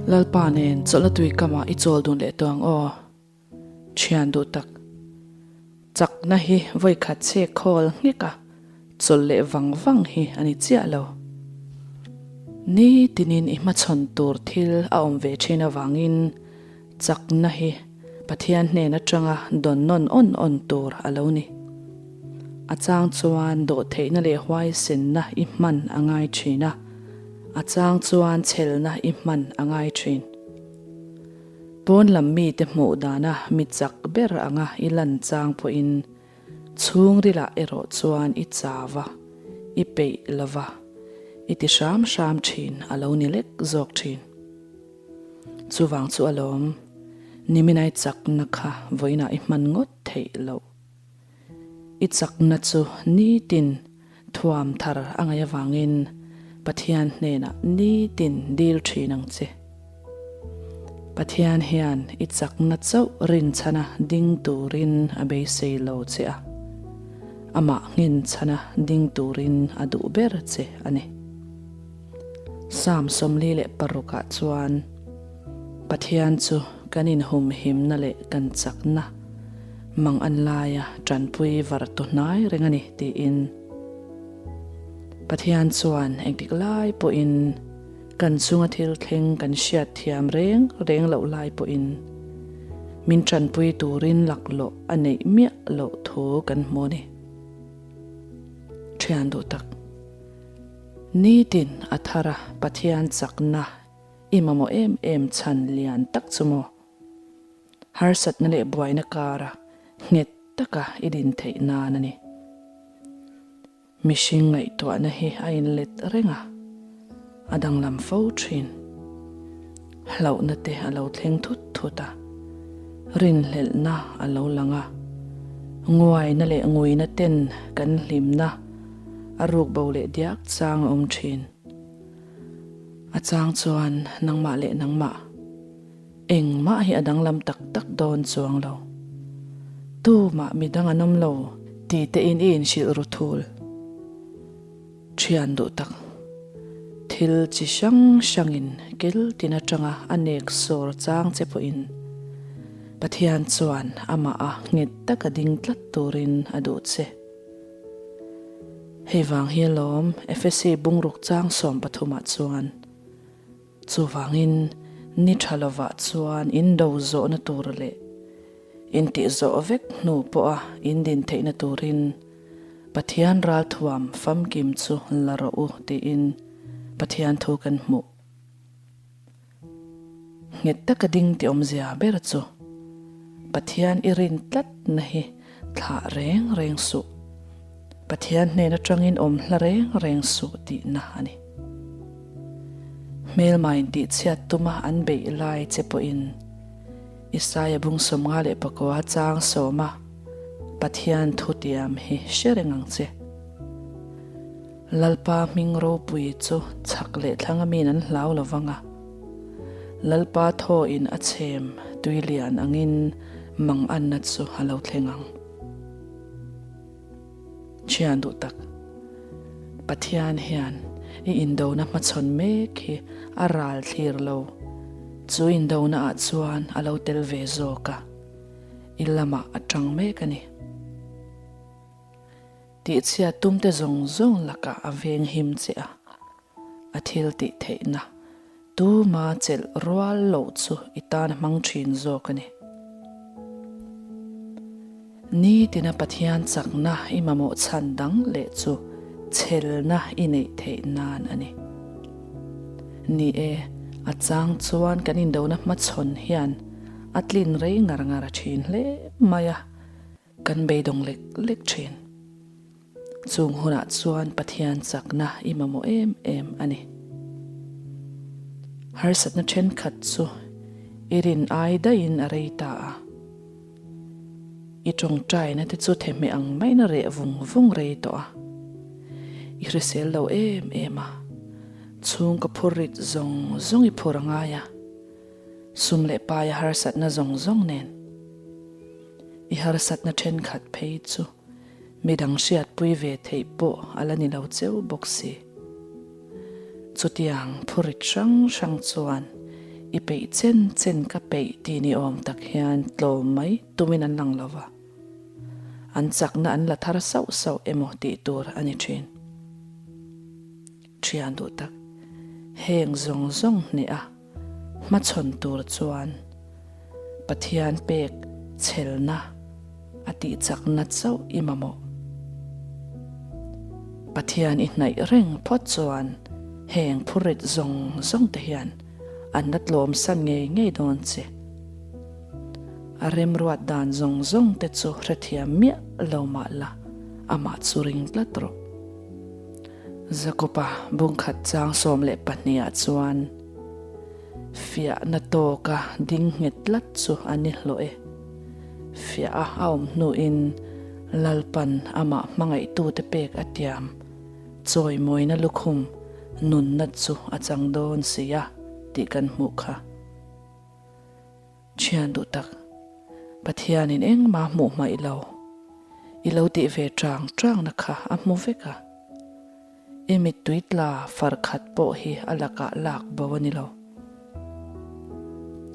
Lalpa nen chawlhna tui kamah i chawl dun leh tawh ang aw. Thian duh tak. Chakna hi vawikhat che khawl nghek a, chawlh leh vang vang hi a ni chiah lo. Nitinin i hmachhawn tur thil a awm ve thin avangin chakna hi Pathian hnen atanga dawn nawn awn awn tur a lo ni. A chang chuan dawhtheihna leh huaisenna i hman a ngai thin a, a chang chuan chhelna i hman a ngai thin. Pawn lam mite hmuh dana mi chak ber anga i lan chang pawhin chhungrilah erawh chuan i chau a, i peih lo va, i ti hram hram thin a lo ni lek zawk thin. Chuvang chu alawm, niminai chakna kha vawiinah i hman ngawt theih loh. I chakna chu nitin thuam thar a ngaih avangin Pathian hnenah nitin dil thin ang che. Pathian hian i chakna chauh rinchhana ding turin a beisei lo che a, amah nghinchhana ding turin a duh ber che a ni. Psalm 46 ah chuan Pathian chu kan inhumhimna leh kan chakna mang an laia tanpui var tu hnai reng a ni tiin Pathian chuan engtik lai pawhin kan chunga thil thleng kan hriat thiam reng reng loh lai pawhin min tanpui turin laklawh a neih miah loh thu kan hmu a ni. Thian duh tak. Nitin a thar a Pathian chakna i mamawh em em chhan lian tak chu maw? Harsatna leh buaina kara nghet taka i din theih nan a ni. Mihring ngaihtuahna hi a inlet reng a, a danglam fo thin. Hlauhna te a lo thleng thut thut a, rinhlelhna a lo lang a, nguaina leh nguina ten kan hlimna a ruk bo leh diak chang a awm thin. A chang chuan nangmah leh nangmah engmah hi a danglam tak tak dawn chuang lo. Tumah midang an awm lo ti te in i inhrilh ru thul. Thian duh tak. Thil chi hrang hrangin kel tin atanga a nek sawr chang che pawhin Pathian chuan amah a nghet taka ding tlat turin a duh che. Hei vang hi alawm Efesi bungruk chang 13 ah chuan chuvangin ni tha lovah chuan in do zawhna tur leh in tih zawh vek hnu pawha in din theihna turin Pathian ralthuam famkim chu la rawh u tiin Pathian thu kan hmuh. Nghet taka ding ti awmzia ber chu Pathian i rin tlatna hi thlah reng reng suh. Pathian hnen atangin awm hla reng reng suh tihna a ni. Hmelmain tihchhiat tuma an beih lai che pawhin Isaia bung 59 chang sawma Pathian thutiam hi hre reng ang che. Lalpa hming ropui chu chhak leh thlang amin an hlau lo vang a. Lalpa thawin a chhem tui lian angin mang anna chu a lo thleng ang. Thian duh tak, Pathian hian i indona hmachhawn mek hi a ral thlir lo. Chu indona ah chuan a lo tel ve zawk a, i lamah a tang mek a ni. Tihchhiat tumte zawng zawng lakah a veng him che a, a thil tih theihna tuma chelh rual loh chu i tan a hmang thin zawk a ni. Nitina Pathian chakna i mamawh chhan dang leh chu chhelna i neih theih nan a ni. Ni e, a chang chuan kan indona hmachhawn hian a tlin rei ngar ngar a thin hle mai a. Kan beidawng lek lek thin. Chung hunah chuan Pathian chakna i mamawh em em a ni. Harsatna thenkhat chu i rin ai daihin a rei ta a. I tawngtaina te chu thehmeh ang maiin a reh vung vung rei tawh a. I hrisel lo em em a. Chhungkaw phur rit zawng zawng i phur a ngai a. Sum leh paia harsatna zawng zawng nen. I harsatna thenkhat phei chu midang hriatpui ve theih pawh a la ni lo cheu bawk si. Chutiang phurit hrang hrang chuan I peih chen chen ka peih tih ni awm tak hian tlawm mai tumin an lang lo va, an chakna an la thar sauh sauh emaw tih tur a ni thin. Thian duh tak, heng zawng zawng hneh a hmachhawn tur chuan Pathian pek chhelna a tihchakna chauh i mamawh. Pathian i hnaih reng phawt chuan heng phurrit zawng zawng te hian an la tlawmsan ngei ngei dawn che. A remruat dan zawng zawng te chu hrethiam miah lo mah la, amah chu ring tlat rawh. Jakob-a bungkhat chang 12 ah chuan fiahna tawka ding nghet tlat chu a ni hlawh e. Fiah a a awm hnuin Lalpan amah hmangaihtute pek a tiam chawimawina lukhum nunna chu a chang dawn si a tih kan hmuh kha. Thian duh tak, Pathianin engmah hmuh hmaih lo, i lo tih ve chang changna kha a hmu vek a. I mittui tla far khat pawh hi a lakah lak bo a ni lo.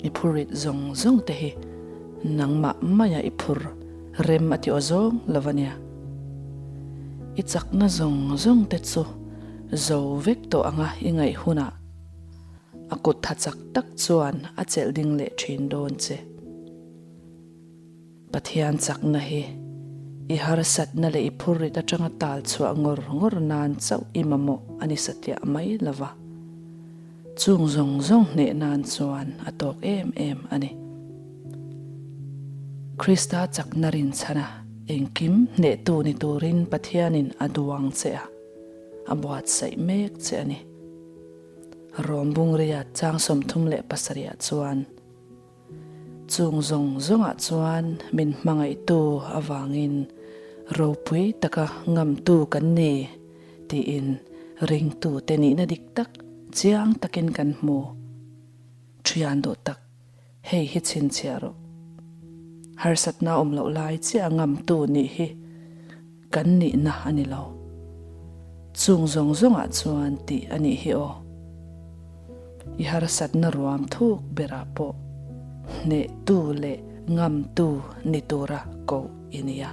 I phurit zawng zawng te hi nangmah maia i phur rem a ti aw zawng lo a nia. I chakna zawng zawng te chu zo vek tawh anga i ngaih hunah a kut tha chak tak chuan a chelh ding leh thin dawn che. Pathian chakna hi i harsatna leh i phurrit atanga tal chhuah ngawr ngawr nan chauh i mamawh a ni satliah mai lo va, chung zawng zawng hneh nan chuan a tawk em em a ni. Krista chakna rinchhana engkim hnehtu ni turin Pathianin a duang che a, a buatsaih mek che a ni. Rom Bungria chang 37 ah chuan, Chung zawng zawngah chuan min hmangaihtu avangin ropui taka ngamtu kan ni tiin ringtute nihna dik tak chiang takin kan hmu. Thian duh tak, hei hi chhinchhiah rawh. Harsatna awm loh lai chiah ngamtu nih hi Kan nihna a ni lo. Chung zawng zawngah chuan tih a nih hi aw. I harsatna ruam thuk berah pawh hnehtu leh ngamtu ni tura koh i nia.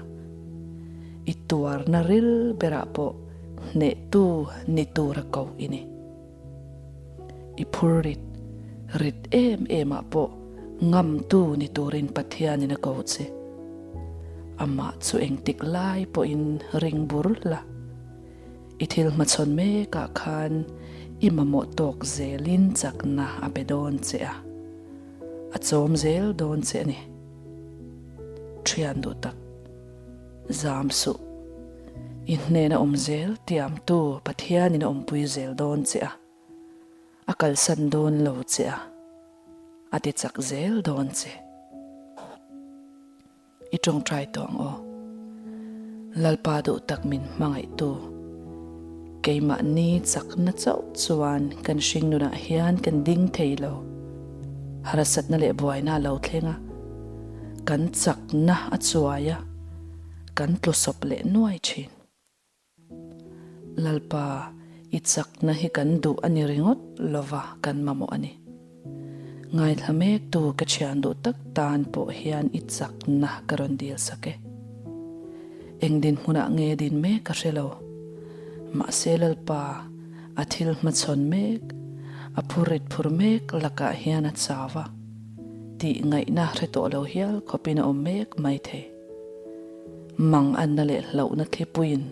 I tuarna ril berah pawh hnehtu ni tura koh i ni. I phur rit rit em em ah pawh ngamtu ni turin Pathianin a ko che. Amah chu engtik lai pawhin ring bur la. I thil hmachhawn mekah khan i mamawh tawk zelin chakna a pe dawn che a, a chawm zel dawn che a ni. Thian duh tak. Zam suh. I hnena awm zel tiamtu Pathianin a awmpui zel dawn che a, a kalsan dawn lo che a, a ti chak zel dawn che. I tawngtai tawh ang aw. Lalpa duh tak min hmangaihtu, keimahni chakna chauh chuan kan hringnunah hian kan ding thei lo. Harsatna leh buaina a lo thleng a. Kan chakna a chuai a, kan tlu sawp leh nuai thin. Lalpa, i chakna hi kan duh a ni ringawt lova kan mamawh a ni. Ngaithla mektu ka thian duh tak tan pawh hian i chakna ka rawn dil sak e. Eng dinhmunah nge din mek ka hre lo. Mahse Lalpa, a thil hmachhawn mek, a phurrit phur mek lakah hian a chau a. Tih ngaihna hre tawh lo hial khawpin a awm mek mai thei. Mang anna leh hlauhna thlipuiin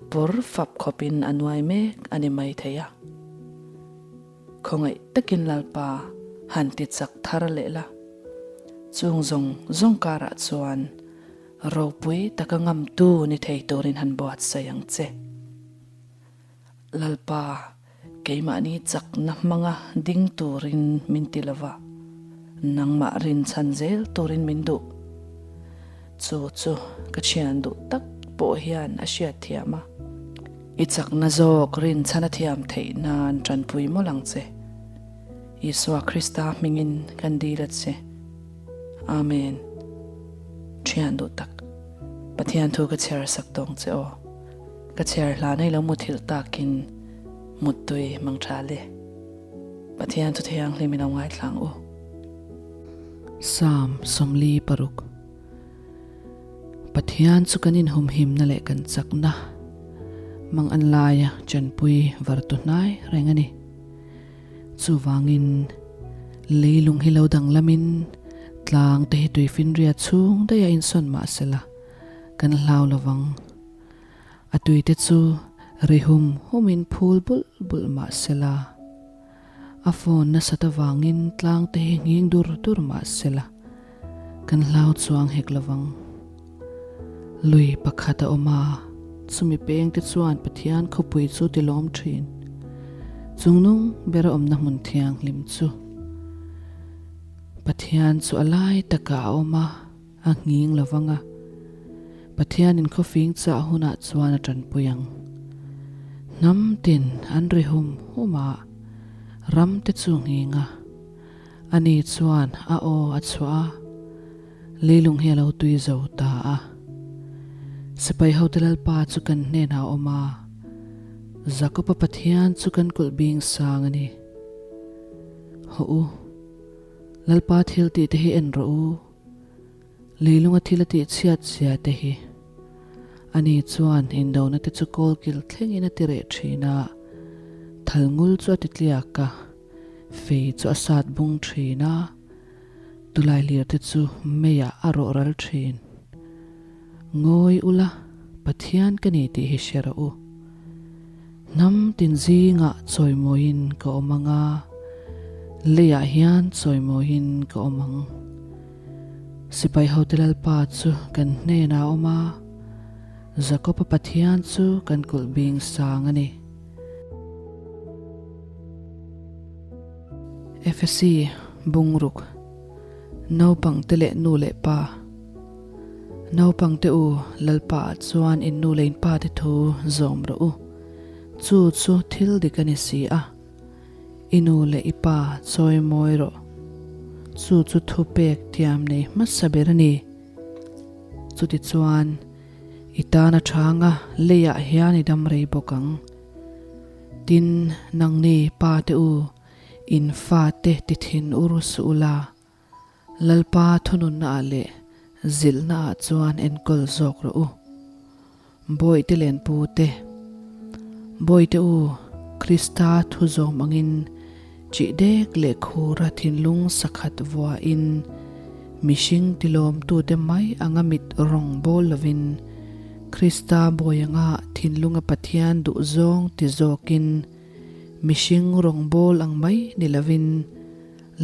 pawr fap khawpin a nuai mek a ni mai thei a. Khawngaih takin Lalpa han ti chak thar leh la. Chung zawng zawng karah chuan ropui taka ngamtu ni thei turin han buatsaih ang che. Lalpa, keimahni chakna hmanga ding turin min ti lova, nangmah rinchhan zel turin min duh. Chu chu ka thian duh tak pawh hian a hriat thiam a. I chakna zawk rinchhan a thiam theih nan tanpui mawlh ang che. Isua Krista hmingin kan dil a che. Amen. Thian duh tak, Pathian thu ka chhiar sak tawng che aw. Ka chhiar hlan ei lo muthilh takin muttui mang tha le. Pathian chu thianghlim in lo ngaithla ang u. Psalm 46 Pathian chu kan inhumhimna leh kan chakna mang an laia chanpui vartu hnai reng a ni. Chuvangin leilung hi lo danglamin tlang te hi tuifinria chhung daih a insawn mah sela kan hlau lovang. A tuite chu ri hum humin phul bulh bulh mah sela a phone nasat avangin tlang te hi nghing dur dur mah sela kan hlau chuang hek lovang. Lui pakhat a awm a, chumi peng te chuan Pathian khawpui chu ti lawm thin. Chungnung ber a awmna hmun thianghlim chu Pathian chu a lai takah a awm a, a nghing lovang a, Pathianin khawfing chah hunah chuan a tanpui ang. Hnam tin an ri hum hum a, ram te chu nghing a, ani chuan a aw a chhuah a, leilung hi a lo tui zo ta a. Sipai hote Lalpa chu kan hnenah a awm a, Jakoba Pathian chu kan kulh bing sang a ni. Hawh u, Lalpa thil tih te hi en rawh u. Leilunga thil a tih chhiat zia te hi. Ani chuan indona te chu kawlkil thlengin a ti reh thin a, thalngul chu a ti tliak a, fei chu a sat bung thin a, tulailir te chu meiah a rawh ral thin. Ngawi ula, Pathian ka ni tih hi hre rawh u. Hnam tin zingah chawimawiin ka awm ang a, leiah hian chawimawiin ka awm ang. Sipai hote Lalpa chu kan hnenah a awm a, Jakoba Pathian chu kan kulh bing sang a ni. Efesi Bungruk, Naupangte leh nu leh pa. Naupangte u, Lalpa ah chuan in nu leh in pa te thu zawm rawh u. Chu chu thil dik a ni si a. I nu leh i pa chawi mawi rawh. Chu chu thu pek thiam nei hmasa ber a ni. Chutichuan, i tan a chhang a, leiah hian i dam rei bawk ang. Tin, nangni pa te u, in fate ti thin ur suh ula. Lalpa thununnaah leh zilhnaah chuan enkawl zawk rawh u. Bawihte lenpu te, Bawihte u, Krista thu zawm angin chih dek leh khura thinlung sakhat vuahin mihring tilawmtute mai anga mit rawng bawl lovin Krista bawi anga thinlunga Pathian duhzawng ti zawkin mihring rawngbawl ang mai ni lovin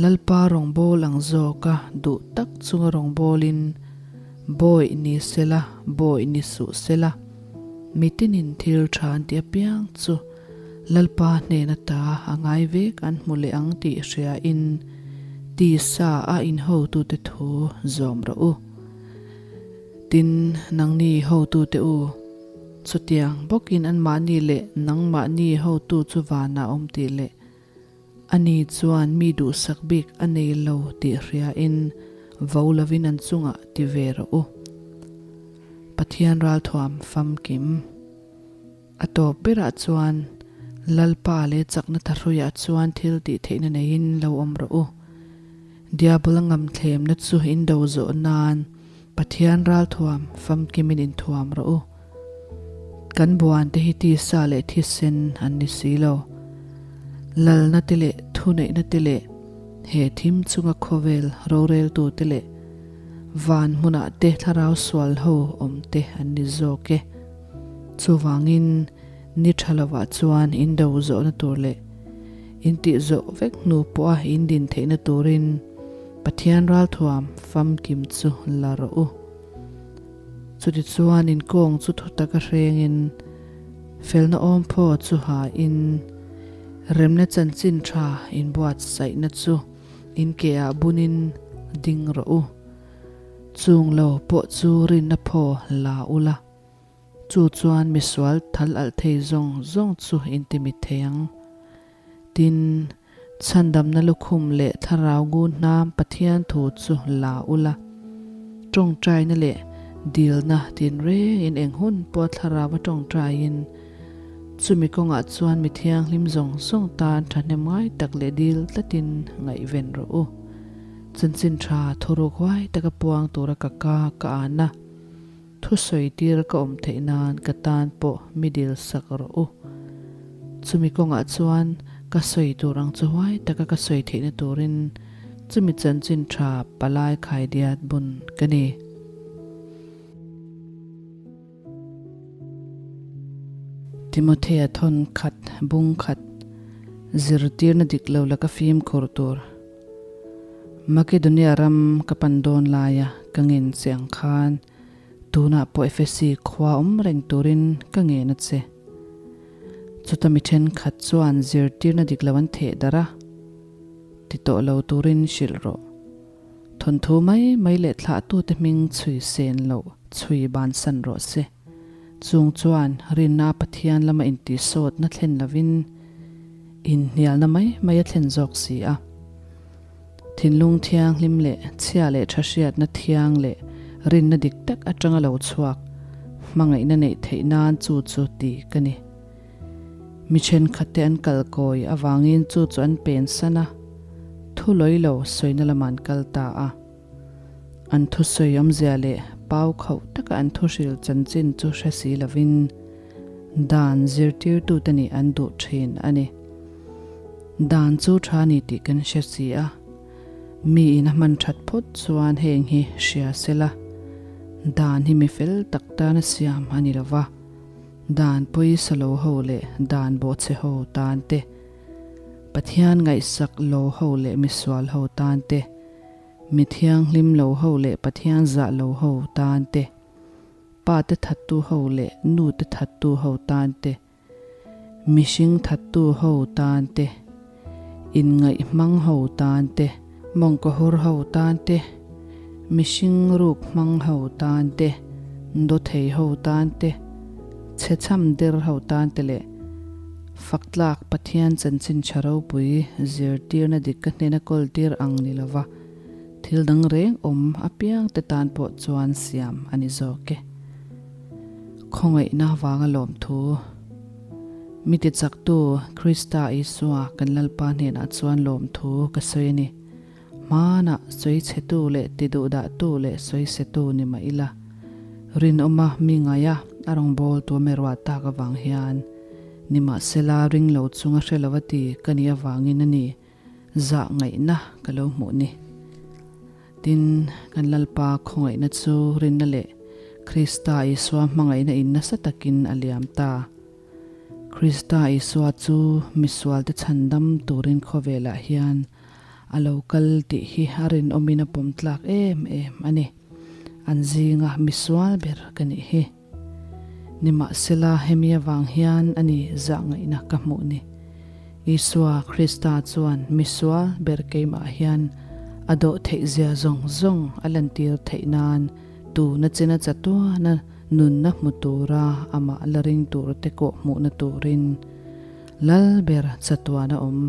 Lalpa rawngbawl ang zawka duh tak chunga rawngbawlin Bawih ni sela, bawih ni suh sela, mitinin thil tha an ti apiang chu Lalpa hnena ta a ngai vek an hmu leh ang tih hriain tisa a inhotute thu zawm rawh u. Tin, nangni hotute u, chutiang bawkin anmahni leh nangmahni hotu chu vanah awm tih leh Ani chuan mi duhsak bik a nei lo tih hriain vo lovin an chungah ti ve rawh u. Pathian ralthuam famkim. A tawp berah chuan Lalpa leh chakna thahruiah chuan thil tih theihna neiin lo awm rawh u. Diabola ngamthlemna chu in do zawh nan Pathian ralthuam famkimin inthuam rawh u. Kan buan te hi tisa leh thisen an ni si lo. Lalna te leh thuneihna te leh he thim chunga khawvel roreltu te leh van hmunah te thlarau sual ho awm te an ni zawk e. Chuvangin ni tha lovah chuan in do zawhna tur leh in tih zawh vek hnu pawha in din theihna turin Pathian ralthuam famkim chu la rawh u. Chutichuan in kawng chu thu taka hrengin, felna awmphaw chu hain, remna chanchin tha inbuatsaihna chu in keah bunin ding rawh u. Chung lo pawh chu rinna phaw la ula, chu chuan misual thal alh thei zawng zawng chu in ti mit thei ang. Tin, Chhandamna lukhum leh thlarau ngun hnam Pathian thu chu la ula, tawngtaina leh dilna tinrengin eng hun pawh thlarau a tawngtaiin. Chumi kawngah chuan mi thianghlim zawng zawng tan thahnem ngai tak leh dil tlatin ngaihven rawh u. Chanchin tha thuruk huai taka puang tura ka ka ka an a, thusawi tir ka awm theih nan ka tan pawh mi dil sak rawh u. Chumi kawngah chuan ka sawi tur ang chu huai taka ka sawi theihna turin chumi chanchin tha palai khaidiat bun ka ni. Timothea thawn khat bung khat zirtirna dik lo laka fimkhur tur. Makedonia ram ka pan dawn laia ka ngen che ang khan tunah pawh Efesi khua awm reng turin ka ngen a che. Chuta mi thenkhat chuan zirtirna dik lo an theh darh a, ti tawh lo turin hrilh rawh. Thawnthu mai mai leh thlahtute hming chhui sen loh chhui bansan rawh se. Chung chuan rinna Pathian lama intihsawtna thlen lovin inhnialna mai mai a thlen zawk si a. Thinlung thianghlim leh chhia leh tha hriatna thiang leh rinna dik tak atanga lo chhuak hmangaihna neih theih nan chu chu ti ka ni. Mi thenkhatte an kal kawi avangin chu chu an pensan a, thu lawi lo sawina lamah an kal ta a. An thusawi awmzia leh pau khauh taka an thuhril chanchin chu hre si lovin dan zirtirtute nih an duh thin a ni. Dan chu tha ni tih kan hre si a, miin a hman that phawt chuan heng hi hria sela, dan hi mi fel tak tana siam a ni lova. Dan pawisa lo ho leh dan bawhchhe ho tan te, Pathian ngaihsak lo ho leh misual ho tan te, mi thianghlim lo ho leh Pathian zah lo ho tan te, pa te thattu ho leh nu te thattu ho tan te, mihring thattu ho tan te, inngaih hmang ho tan te, mawngkawhur ho tan te, mihring ruk hmang ho tan te, dawthei ho tan te, chhechham der ho tan te leh faktlak Pathian chanchin tha ropui zirtirna dik ka hnena kawltir ang ni lova thil dang reng awm apiang te tan pawh chuan siam a ni zawk e. Khawngaihna vanga lawmthu. Mi tichaktu Krista Isua kan Lalpa hnenah chuan lawmthu ka sawi a ni. Hmanah sawi chhetu leh tiduhdahtu leh sawisetu ni mah ila, rinawma mi ngaia a rawngbawltu a meruah tak avang hian nimahsela ring lo chunga hre lova ti ka nih avangin a ni zah ngaihna ka lo hmuh ni. Tin, kan Lalpa khawngaihna chu rinna leh Krista Isua hmangaihna in nasa takin a liam ta. Krista Isua chu misualte chhandam turin khawvelah hian a lo kal tih hi a rinawmin a pawm tlak em em a ni. An zinga misual ber ka nih hi. Nimahsela hemi avang hian a ni zah ngaihna ka hmuh ni. Isua Krista chuan misual ber keimah hian a dawh theih zia zawng zawng a lantir theih nan tuna china chatuana Nunna hmu tura amah la ring turte kawh hmuhna turin Lal ber chatuana awm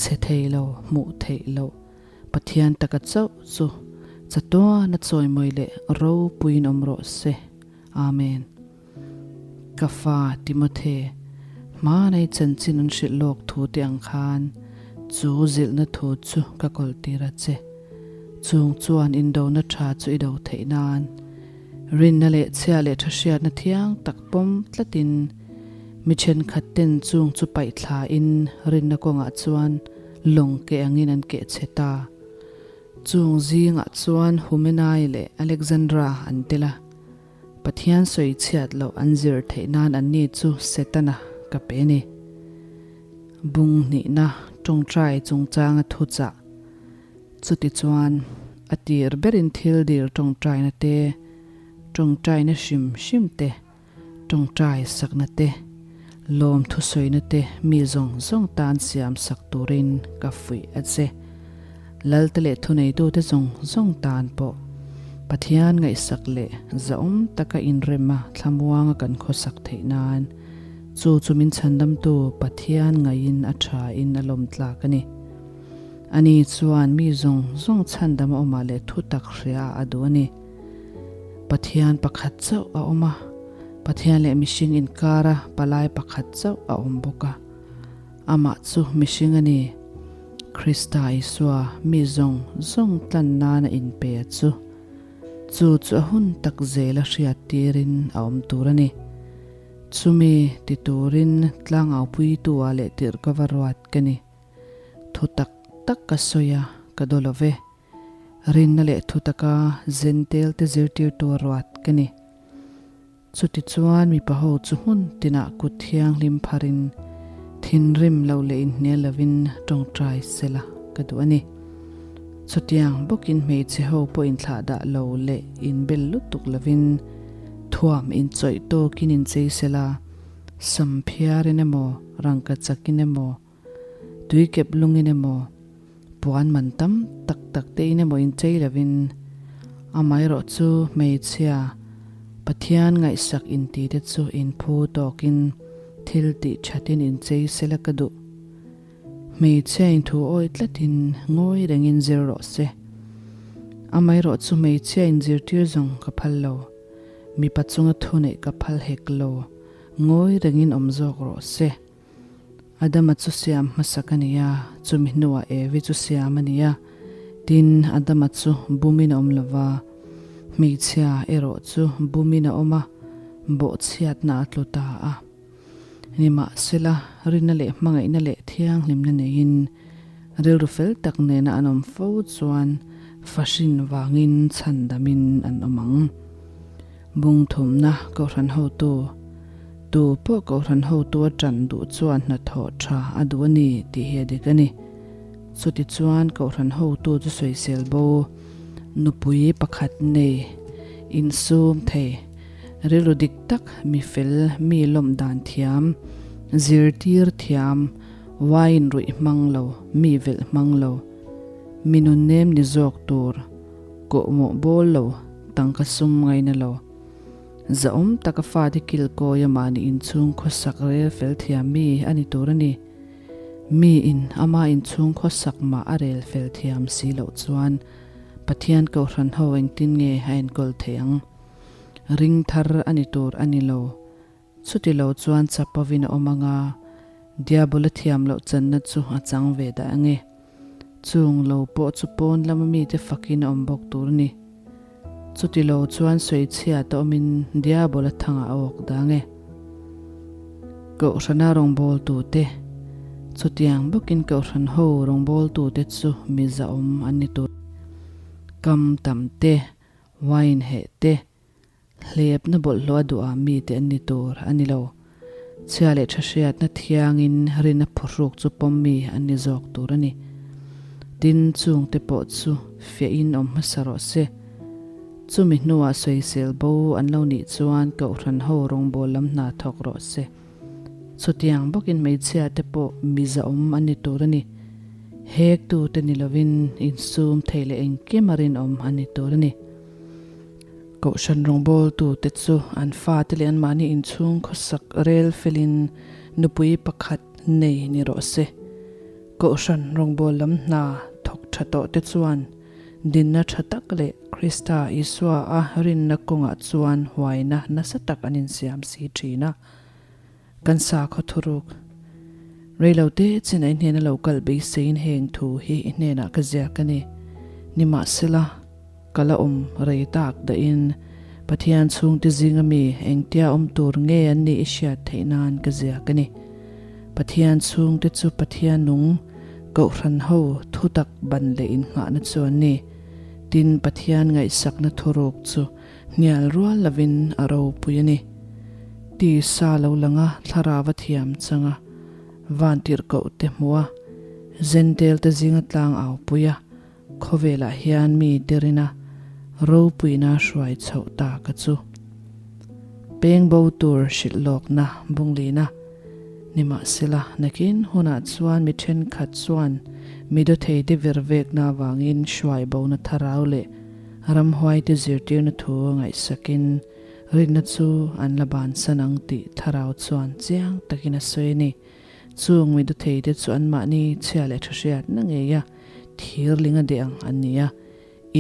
chhe thei lo hmuh theih loh Pathian taka chauh chu chatuana chawimawi leh ropuiin awm rawh se. Amen. Ka fa Timothe, hmanei chanchin an hrilh lawk thu te ang khan chu zilhna thu chu ka kawltir a che. Chung chuan indona tha chu i do theih nan Rinna leh chhia leh tha hriatna thiang tak pawm tlatin mi thenkhat ten chung chu paih thlain rinna kawngah chuan lawng keh angin an keh chhe ta. Chung zingah chuan Humenai leh Alexandra an tel a, Pathian sawi chhiat loh an zir theih nan anni chu Setana ka pe a ni. Bung hnihna tawngtai chungchanga thuchah. Chutichuan, a tir berin thil dil tawngtaina te, tawngtaina hrim hrim te, tawngtai sakna te, lawm thusawina te mi zawng zawng tan siam sak turin ka fuih a che. Lalte leh thuneitute zawng zawng tan pawh Pathian ngaihsak leh zahawm taka inrema thlamuanga kan khawsak theih nan chu chu min chhandamtu Pathian ngaihin a thain a lawmtlak a ni. Ani chuan mi zawng zawng chhandam a awmah leh thu tak hria a duh a ni. Pathian pakhat chauh a awm a, Pathian leh mihring inkara palai pakhat chauh a awm bawk a. Amah chu mihring a ni. Krista Isua mi zawng zawng tlan nana inpe a chu. Chu chu a hun tak zela hriat tirin a awm tur a ni. Chumi ti turin tlangaupuitu-a leh tirh ka va ruat ka ni. Thu tak tak ka sawi a, ka daw lo ve. Rinna leh thu taka Zentel te zirtirtu a ruat ka ni. Chutichuan mipa ho chu hmun tinah kut thianghlim pharin thinrim lo leh inhnial lovin tawngtai sela ka duh a ni. Chutiang bawkin hmeichhe ho pawh inthlah dah lo leh inbel lutuk lovin thuam inchawih tawkin inchei sela, sam phiarin emaw rangka chakin emaw, Tui kep lungin emaw, puan man tam tak tak te in emaw inchei lovin, amaherawh chu hmeichhia Pathian ngaihsak inti te chu inphu tawkin thil tih thatin inchei sela ka duh. Hmeichhia inthu awi tlatin ngawi rengin zir rawh se. Amaherawh chu hmeichhia inzirtir zawng ka phal lo, mipa chunga thuneih ka phal hek lo, ngawi rengin awm zawk rawh se. Adama chu siam hmasak a ni a, chumi hnuah Evi chu siam a ni a. Tin, Adama chu bumin a awm lo va, hmeichhia erawh chu bumin a awm a, bawhchhiatna a tlu ta a. Nimahsela, rinna leh hmangaihna leh thianghlimna neiin rilru fel tak nena an awm fo chuan fahrin vangin chhandamin an awm ang. Bungthumna Kohhran hotu, Tu pawh Kohhran hotu a ṭan duh chuan hnathawh ṭha a duh a ni tih hi a dik a ni. Chutichuan Kohhran hotu chu sawisel bo, nupui pakhat nei, insum thei, rilru dik tak, mi fel, mi lawmh dan thiam, zirtir thiam, wine ruih hmang lo, mi velh hmang lo, mi nunnem ni zawk tur, Kawhmawh bawl lo, tangka sum ngaina lo. Zahawm taka fate kilkawi a mahni inchhung khawsak rel fel thiam mi a ni tur a ni. Mi in ama inchhung khawsak mah a rel fel thiam si loh chuan Pathian Kohhran ho engtin nge a enkawl theih ang? Ring thar a ni tur a ni lo. Chuti lo chuan chapovin a awm anga, Diabola thiam loh channa chu a chang ve dah ange. Chung lo pawh chu pawn lama mite fakin a awm bawk tur a ni. Chuti lo chuan sawichhiat a awmin Diabola thangah a awk dah ange. Kohhrana rawngbawltute, Chutiang bawkin Kohhran ho rawngbawltute chu mi zahawm an ni tur. Kam tam te, wine heh te, Hlepna bawlhhlawh a duh a mite an ni tur a ni lo. Chhia leh tha hriatna thiangin rinna phawhruk chu pawm mi an ni zawk tur a ni. Tin, chungte pawh chu fiahin awm hmasa rawh se. Chumi hnuah sawisel bo an lo nih chuan Kohhran ho rawngbawl lam hna thawk rawh se. Chutiang bawkin hmeichhia te pawh mi zahawm an ni tur a ni. Hektu te ni lovin insum thei leh engkim a rinawm an ni tur a ni. Kohhran rawngbawltute chu an fate leh anmahni inchhung khawsak rel felin nupui pakhat nei ni rawh se. Kohhran rawngbâwl lam hna thawk tha tawhte chuan dinna tha tak leh Krista Isua a rinna kawngah chuan huaina nasa tak an insiam si thin a. Kan sakhaw thuruk reilote chin a i hnena lo kal beiseiin heng thu hi i hnenah ka ziak a ni. Nimahsela, ka la awm rei tak dahin Pathian chhungte zinga mi engtia awm tur nge an nih i hriat theih nan ka ziak a ni. Pathian chhungte chu Pathian nung Kohhran ho thutak ban leh innghahna chu an ni. Tin, Pathian ngaihsakna thuruk chu Hnial rual lovin a ropui a ni. Tisa lo langa thlarau a thiam chang a, vantirhkoh te hmuh a, Zentel te zinga tlang au pui a, khawvelah hian mi tirina ropuina hruai chhoh ta ka chu. Peng bo tur hrilh lawkna bunglina nimahsela nakin hunah chuan mi thenkhat chuan mi dawthei te vir vekna avangin hruai bona tharau leh Ramhuaite zirtirna thu ngaihsakin rinna chu an la bansan ang tih thlarau chuan chiang takin a sawi a ni. Chung mi dutheite chu anmahni chhia leh tha hriatna ngeia thirling a deh ang an ni a,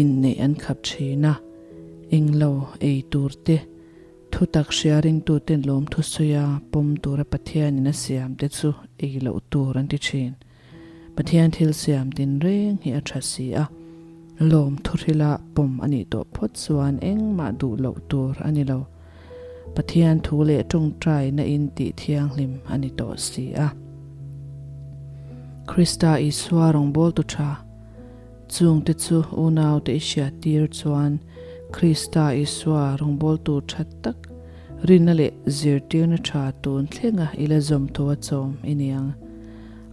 inneih an khap thin a, englo ei tur te. Thutak hria ringtuten lawmthu sawi a pawm tura Pathianin a siamte chu ei loh tur an ti thin. Pathian thil siam tinreng hi a tha si a, lawmthu hrila pawm a nih tawh phawt chuan engmah duh loh tur a ni lo. Pathian thu leh tawngtaina in tih thianghlim a ni tawh si a. Krista Isua rawngbawltu tha chungte chu unaute i hriattir chuan Krista Isua rawngbawltu tha tak rinna leh zirtirna tha tun thlenga i la zawm thu a chawm i ni ang.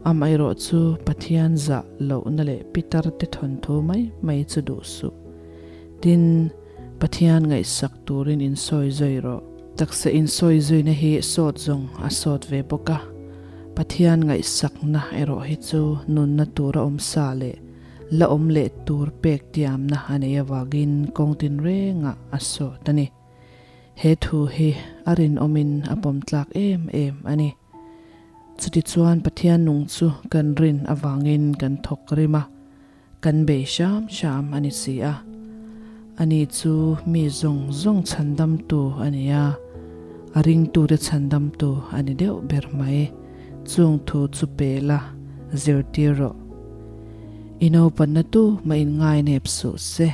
Amaherawh chu Pathian zah lohna leh pitar te thawnthu mai mai chu duh suh. Tin, Pathian ngaihsak turin insawi zui rawh. Taksa insawi zuina hi sawt zawng a sawt ve bawk a, Pathian ngaihsakna erawh hi chu nunna tura awm sa leh la awm leh tur pek tiamna a nei avangin kawng tinrengah a sawt a ni. He thu hi a rinawmin a pawm tlak em em a ni. Chutichuan Pathian nung chu kan rin avangin kan thawk rim a. Kan bei hram hram a ni si a. Ani chu mi zawng zawng chhandamtu a ni a, a ringtute chhandamtu a ni deuh ber mai. Chung thu chu pe la, zirtir rawh. I naupanna tu mah in ngainep suh se,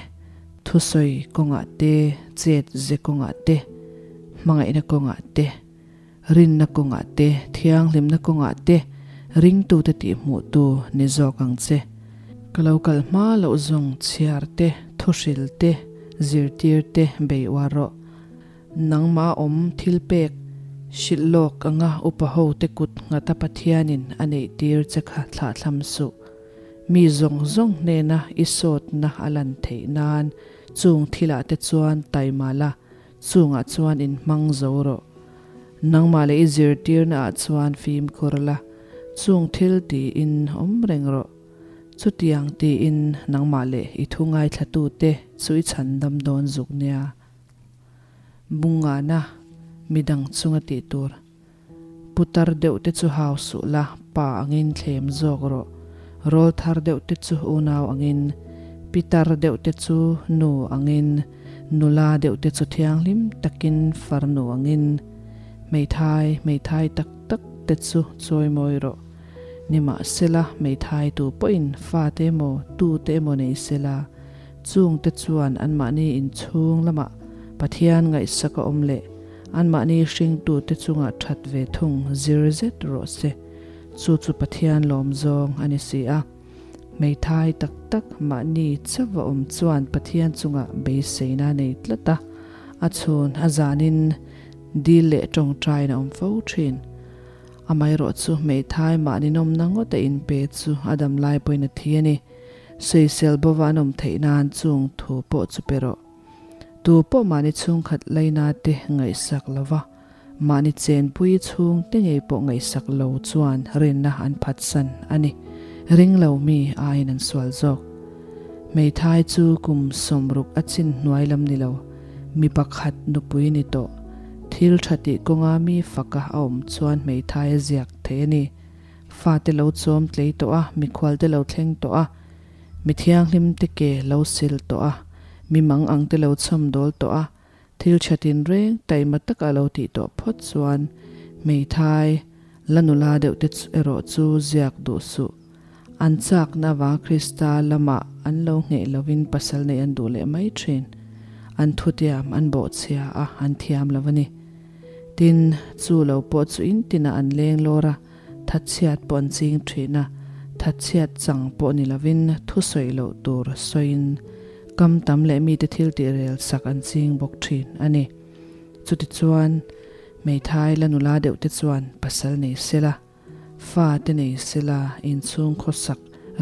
thusawi kawngah te, chet ze kawngah te, hmangaihna kawngah te, Rinna kawngah te, thianghlimna kawngah te ringtute tihhmuhtu ni zawk ang che. Ka lo kal hma loh zawng chhiar te, thuhril te, zirtir te bei uar rawh. Nangmah awm thil pek hrilh lawk anga upa ho te kut nghata Pathianin a neih tir che kha thlahthlam suh. Mi zawng zawng hnena i sawtna a lan theih nan chung thilah te chuan taima la, Chungah chuan in hmang zo rawh. Nangmah leh i zirtirna ah chuan fimkhur la, chung thil tiin awm reng rawh. Chutiang tiin nangmah leh i thu ngaithlatute chu i chhandam dawn zuk nia. Bungana midang chunga tih tur. Putar deuh te chu hau suh la, pa angin thlem zawk rawh. Rawl thar deuh te chu unau angin, pitar deuh te chu nu angin, nula deuh te chu thianghlim takin farnu angin, hmeithai, hmeithai tak tak te chu chawimawi rawh. Nimahsela, hmeithai tu pawhin fate emaw, tute emaw nei sela, chungte chuan anmahni inchhung lamah Pathian ngaihsak a awm leh Anmahni hringtute chungah that ve thung zir zet rawh se. Chu chu Pathian lawm zawng a ni si a. Hmeithai tak tak mahni chauh a awm chuan Pathian chungah beiseina a nei tlat a, a chhun a zanin dil leh tawngtaiin a awm fo thin. Amaherawh chu hmeithai mahni nawmna ngawt a inpe chu a dam lai pawhin a thi a ni. Sawisel bova an awm theih nan chung thu pawh chu pe rawh. Tu pawh mahni chhungkhat laina te ngaihsak lo va, mahni chenpui chhungte ngei pawh ngaihsak lo chuan rinna an phatsan a ni. Ring lo mi aiin an sual zawk. Hmeithai chu kum 60 a chin hnuai lam ni lo, mi pakhat nupui ni tawh. Thil tha tih kawnga mi faka a awm chuan hmeithai a ziak thei a ni. Fate lo chawm tlei tawh a, mikhualte lo thleng tawh a, Mi thianghlim te ke lo sil tawh a, mi mang ang te lo chhawm dawl tawh a, thil tha tinreng taima taka lo tih tawh phawt chuan hmeithai la nula deuh te erawh chu ziak duh suh. An chakna avanga Krista lamah an lo ngheh lovin pasal neih an duh leh mai thin. An thutiam an bawhchhia a, an thiam lo a ni. Tin, chu lo pawh chu in tinah an leng lawr a, Thatchhiat pawh an ching thin a, thatchhiat chang pawh ni lovin thusawi loh tur sawiin kam tam leh mite thil tih rel sak an ching bawk thin a ni. Chutichuan, hmeithai la nula deuh te chuan pasal nei sela, fa te nei sela, inchhung khawsak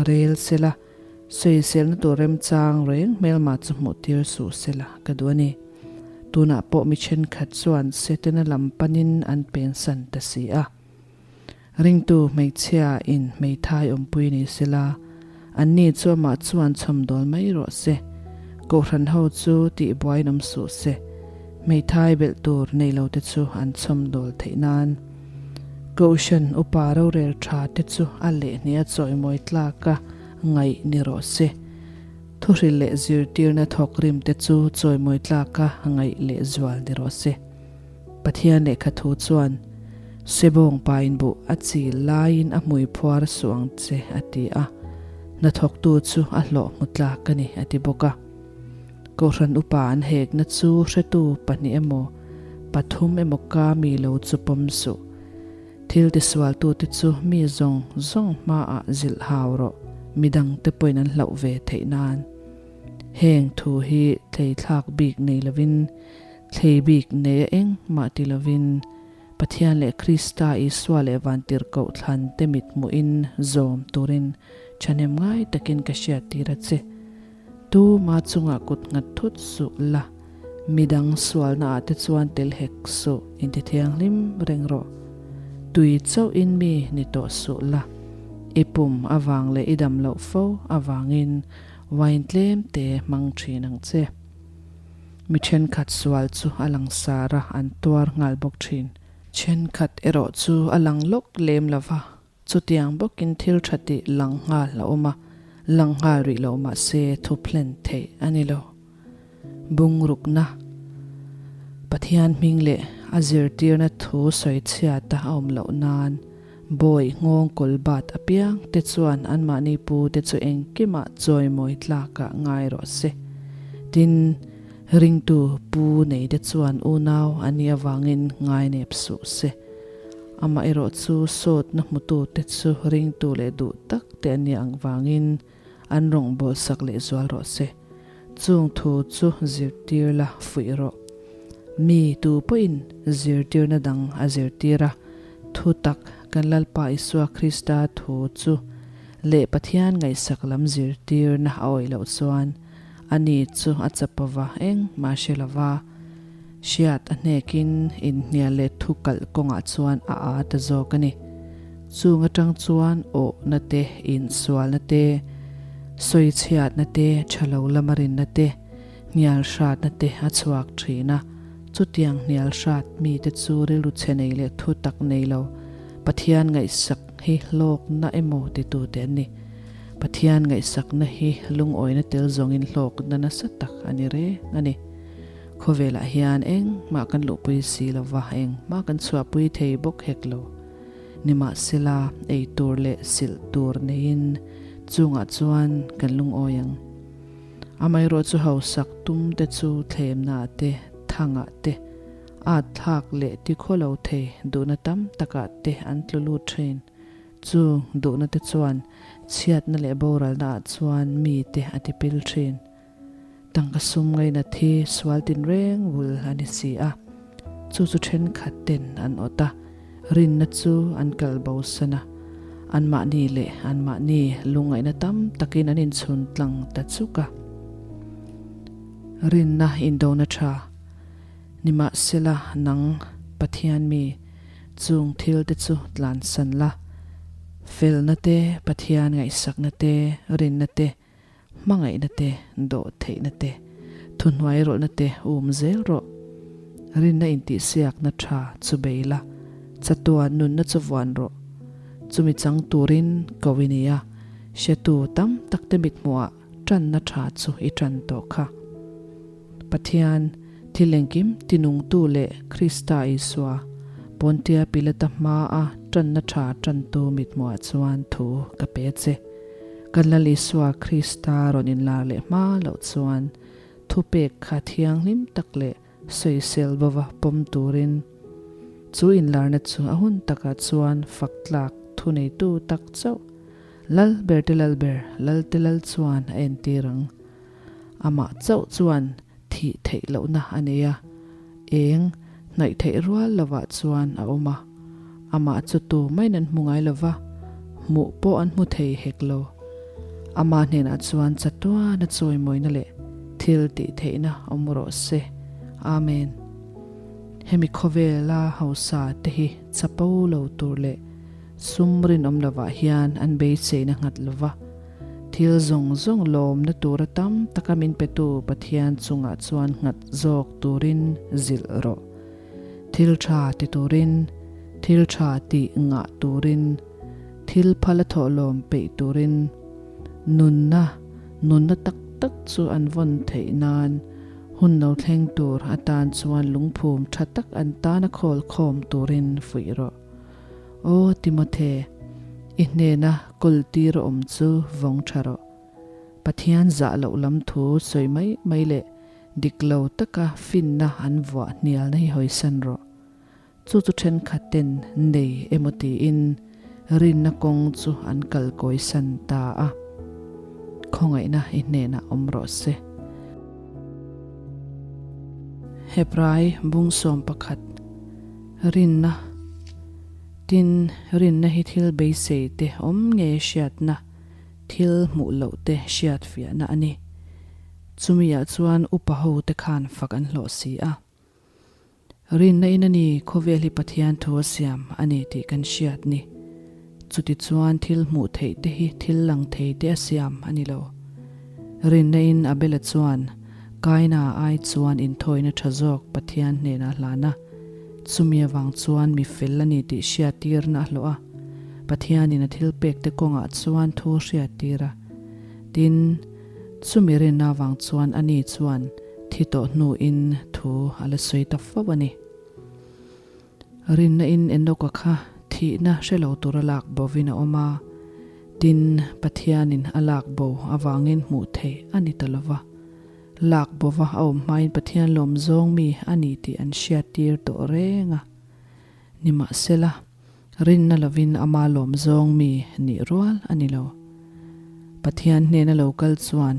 rel sela, sawiselna tur remchang reng hmelma chu hmuh tir suh sela ka duh a ni. Tunah pawh mi thenkhat chuan Setana lam panin an pensan ta si a. Ringtu hmeichhia in hmeithai awmpui ni sela, anni chu amah chuan chhawmdawl mai rawh se. Kohhran ho chu tihbuaiin awm suh se, hmeithai belh tur nei lo te chu an chhawmdawl theih nan. Kohhran upa rorel tha te chu a lehhnih a chawimawi tlak a ngaih ni rawh se. Thuhril leh zirtirna thawk rim te chu chawimawi tlak a ngaih lehzual ni rawh se. Pathian lehkha thu chuan, Sebawng pain buh a chil laiin a hmui phuar suh ang che, a ti a. Hnathawktu chu a hlawh hmu tlak a ni, a ti bawk a. Kohhran upa an hekna chu hretu pahnih emaw, pathum emaw ka mi lo chu pawm suh. Thil tisualtute chu mi zawng zawng hmaah zilh hau rawh, midangte pawhin an hlauh ve theih nan. Heng thu hi thleithlak bik nei lovin, thlei bik nei a eng mah ti lovin, Pathian leh Krista Isua leh Vantirhkoh thlan te mit hmuhin zawm turin thahnem ngai takin ka hriattir a che. Tu ma chungah kut nghat thut suh la, midang sualna ah te chuan tel hek suh inti thianghlim reng rawh. Tui chauhin mi ni tawh suh la, i pum avang leh i dam loh fo avangin wine tlem te hmang thin ang che. Mi thenkhat sual chu a lang sar a, an tuar nghal bawk thin. Thenkhat erawh chu a lang lawk lem lo va, chutiang bawkin thil tha tih lang nghal a awm a, lang nghal rih lo mah se thu phlen theih a ni lo. Bungrukna, Pathian hming leh a zirtirna thu sawi chhiata a awm loh nan Bawi nghawng kawl bat apiang te chuan anmahni pu te chu engkimah chawimawi tlakah ngai rawh se. Tin, ringtu pu nei te chuan unau an nih avangin ngai nep suh se. Amaherawh chu sawtna hmutu te chu ringtu leh duh tak te an nih ang vangin an rawngbawlsak leh zual rawh se. Chung thu chu zirtir la fuih rawh. Mi tu pawhin zirtirna dang a zirtir a, thu tak kan Lalpa Isua Krista thu chu leh Pathian ngaihsak lam zirtirna a awih loh chuan ani chu a chapova engmah hre lova hriat a hnekin inhnial leh thu kalh kawngah chuan a aa ta zawk a ni. Chung atang chuan awhna te, insualna te, sawichhiatna te, thalo lama rinna te, Hnial hratna te a chhuak thin a, chutiang hnial hrat mite chu rilru chhe nei leh thu tak nei lo, Pathian ngaihsak hi hlawkna emaw titute an ni. Pathian ngaihsakna hi lungawina tel zawngin hlawkna nasa tak a ni reng a ni. Khawvelah hian engmah kan luhpui si lova, engmah kan chhuahpui thei bawk hek lo. Nimahsela, ei tur leh silh tur neiin chungah chuan kan lungawi ang. Amaherawh chu hausak tum te chu thlemna te, thangah te, at thlak leh ti khaw lo thei duhna tam takah te an tlu lut thin. Chu duhna te chuan chhiatna leh boralna ah chuan mi te a ti pil thin. Tangka sum ngaina thi sual tinreng bul a ni si a. Chu chu thenkhat ten an awt a, rinna chu an kal bosan a. Anmahni leh anmahni lungngaihna tam takin an inchhun tlang ta chuk a. Rinna indona tha nimahsela nang Pathian mi chung thil te chu tlansan la, felna te, Pathian ngaihsakna te, rinna te, Hmangaihna te, dawhtheihna te, thuhnuai rawlhna te um zel rawh. Rinna intihsiakna tha chu bei la, chatuan nunna chu vuan rawh. Chumi chang turin ko i ni a, hretu tam tak te mithmuhah tanna tha chu i tan tawh kha. Pathian, thil engkim tinungtu leh Krista Isua, Pontia Pilata hmaa tanna tha tantu mithmuhah chuan thu ka pe a che. Kan Lal Isua Krista rawn inlar leh hma loh chuan thupek kha thianghlim tak leh sawisel bova pawm turin chu inlarna chu a hun takah chuan fak tlak thuneitu tak chauh Lal ber te Lal ber, Lal te Lal chuan a entir ang. Amah chauh chuan thih theih lohna a nei a, eng hnaih theih rual lovah chuan a awm a. Amah chu tu maiin an hmu ngai lova, hmuh pawh an hmu thei hek lo. Ama hnenah chuan chatuana chawimawina leh thil tih theihna awm rawh se. Amen. Hemi khawvela hausa te hi chapo lo tur leh sum rinawm lovah hian an beiseina nghat lova, Thil zawng zawng lawmna tura tam taka min petu Pathian chungah chuan nghat zawk turin zilh rawh. Thil tha ti turin, thil tha tih ngah turin, thil phal a thawhlawm peih turin, nunna, nunna tak tak chu an vawn theih nan. Hun lo thleng tur atan chuan lungphum tha tak an tana khawl khawm turin fuih rawh. Aw Timothe, i hnena kawltir awm chu vawng tha rawh. Pathian zah loh lam thu sawi mai mai leh dik lo taka finna an vuah hnialna hi hawisan rawh. Chu chu thenkhat ten nei emaw tiin rinna kawng chu an kal kawisan ta a. Khawngaihna i hnenah awm rawh se. Hebrai bungsawm pakhat Rinna Tin, rinna hi thil beisei te awm ngei hriatna, thil hmuh loh te hriat fiahna a ni. Chumiah chuan upa ho te khan fak an hlawh si a. Rinna in a ni, khawvel hi Pathian thu a siam a ni tih kan hriat ni. Chutichuan thil hmuh theih te hi thil lang thei te a siam a ni lo. Rinna in Abela chuan Kaina ai chuan inthawina tha zawk Pathian hnenah hlan a, chumi avang chuan mi fel a ni tih hriattirna a hlawh a, Pathianin a thil pek te kawngah chuan thu hriattir a. Tin, chumi rinna avang chuan ani chuan Thi tawh hnuin thu a la sawi ta fo a ni. Rinna in Enoka kha thihna hre lo tura lak bovin a awm a, tin, Pathianin a lak bo avangin hmuh theih a ni ta lo va. Lak bova a awm hmain Pathian lawm zawng mi a ni tih an hriattir tawh reng a. Nimahsela, rinna lovin ama lawm zawng mi nih rual a ni lo. Pathian hnena lo kal chuan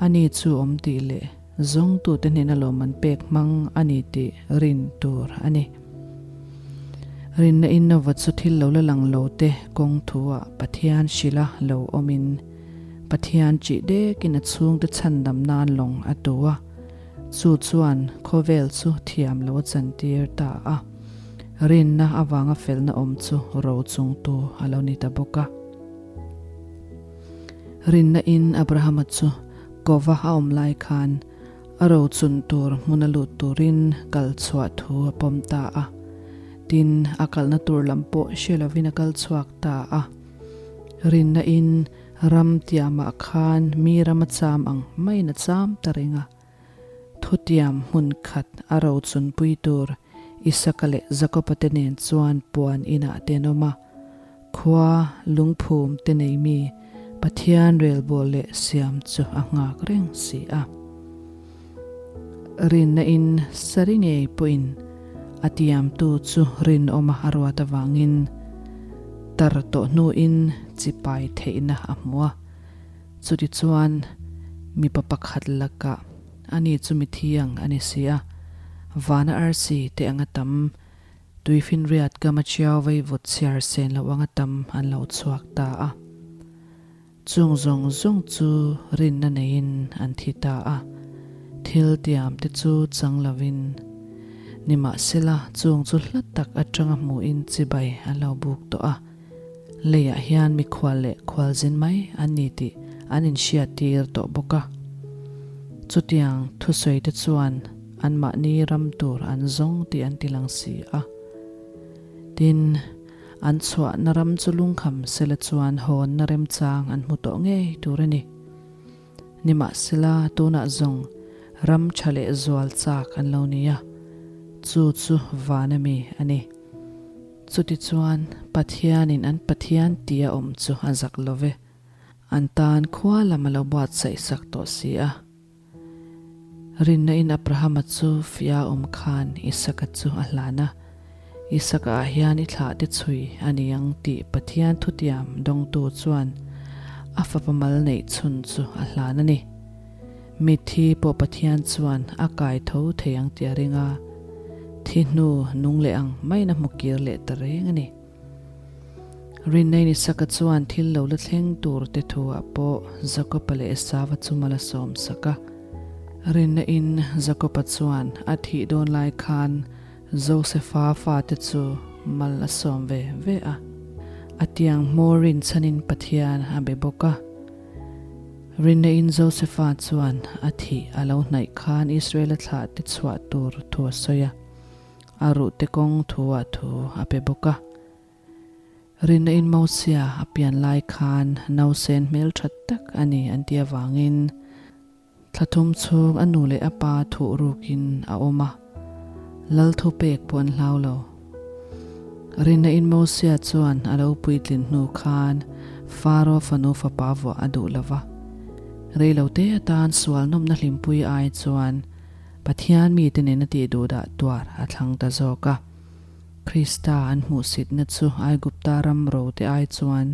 ani chu awm tih leh zawngtute hnena lawm an pek hmang a ni tih rin tur a ni. Rinna in Nova chu thil lo la lang lo te kawng thu-ah Pathian hrilha lo awmin Pathian chih dekin a chhungte chhandam nan lawng a tu a. Chu chuan khawvel chu thiam lo a chantir ta a, rinna avanga felna awm chu ro chungtu a lo ni ta bawk a. Rinna in Abrahama chu kova a awm lai khan a ro chun tur hmuna lut turin kal chhuah thu a pawm ta a, tin a kalna tur lam pawh hre lovin a kal chhuak ta a. Rinna in Ram tiamah khan mi ram a cham ang maiin a cham ta reng a. Thutiam hmun khat a rochunpui tur Isaka leh Jakoba te nen chuan puan inah te an awm a. Khua lungphum te nei mi Pathian relbawl leh siam chu a nghak reng si a. Rinna in sari ngei pawhin a tiamtu chu rinawma a ruat avangin tar tawh hnuin chipai theihna a hmu a. Chutichuan mipa pakhat lakah ani chu mithi ang a ni si a, vana arsi te anga tam, tuifinriat kama chiau vaivut chhiar sen loh anga tam an lo chhuak ta a. Chung zawng zawng chu rinna neiin an thi ta a, thil tiam te chu chang lovin. Nimahsela, chung chu hla tak atanga hmuhin chibai an lo buk tawh a, leiah hian mikhual leh khualzin mai an ni tih an inhriattir tawh bawk a. Chutiang thusawi te chuan anmahni ram tur an zawng tih an ti lang si a. Tin, An chhuahna ram chu lungkham sela chuan hawnna remchang an hmu tawh ngei tur a ni. Nimahsela, tunah zawng ram tha leh zual chak an lo ni a, chu chu van a mi a ni. Chutichuan, Pathianin an Pathian tia awm chu a zak lo ve, an tan khua lam a lo buatsaih sak tawh si a. Rinna in Abrahama chu fia awm khan Isaka chu a hlan a, Isaka ah hian i thlah te chhui a ni ang tih Pathian thutiam dawngtu chuan a fapa mal neih chhun chu a hlan a ni. Mitthi pawh Pathian chuan a kai tho thei ang tih a ring a, thi hnu nung leh ang maiin a hmu kir leh ta reng a ni. Rinna in Isaka chuan thil lo la thleng tur te thuah pawh Jakoba leh Esava chu mal a sawm sak a. Rinna in Jakoba chuan a thih dawn lai khan Josefa fate chu mal a sawm ve ve a. A tiang hmawr rinchhanin Pathian a be bawk a. Rinna in Josefa chuan a thih a lo hnaih khan Israela thlah te chhuah tur thu a sawi a. A ruhte kawng thuah thu a pe bawk a. Rinna in Mosia a pian lai khan nausen hmeltha tak a ni an tih avangin Thla thum chhung a nu leh a pa thuh rukin a awm a, lal thupek pawh an hlau lo. Rinna in Mosia chuan a lo puitlin hnu khan Faro fanu fapa vuah a duh lo va. Reilote atan sual nawmna hlimpui ai chuan Pathian mite nena tih duhdah tuar a thlang ta zawk a. Krista an hmuhsitna chu Aigupta ram rote ai chuan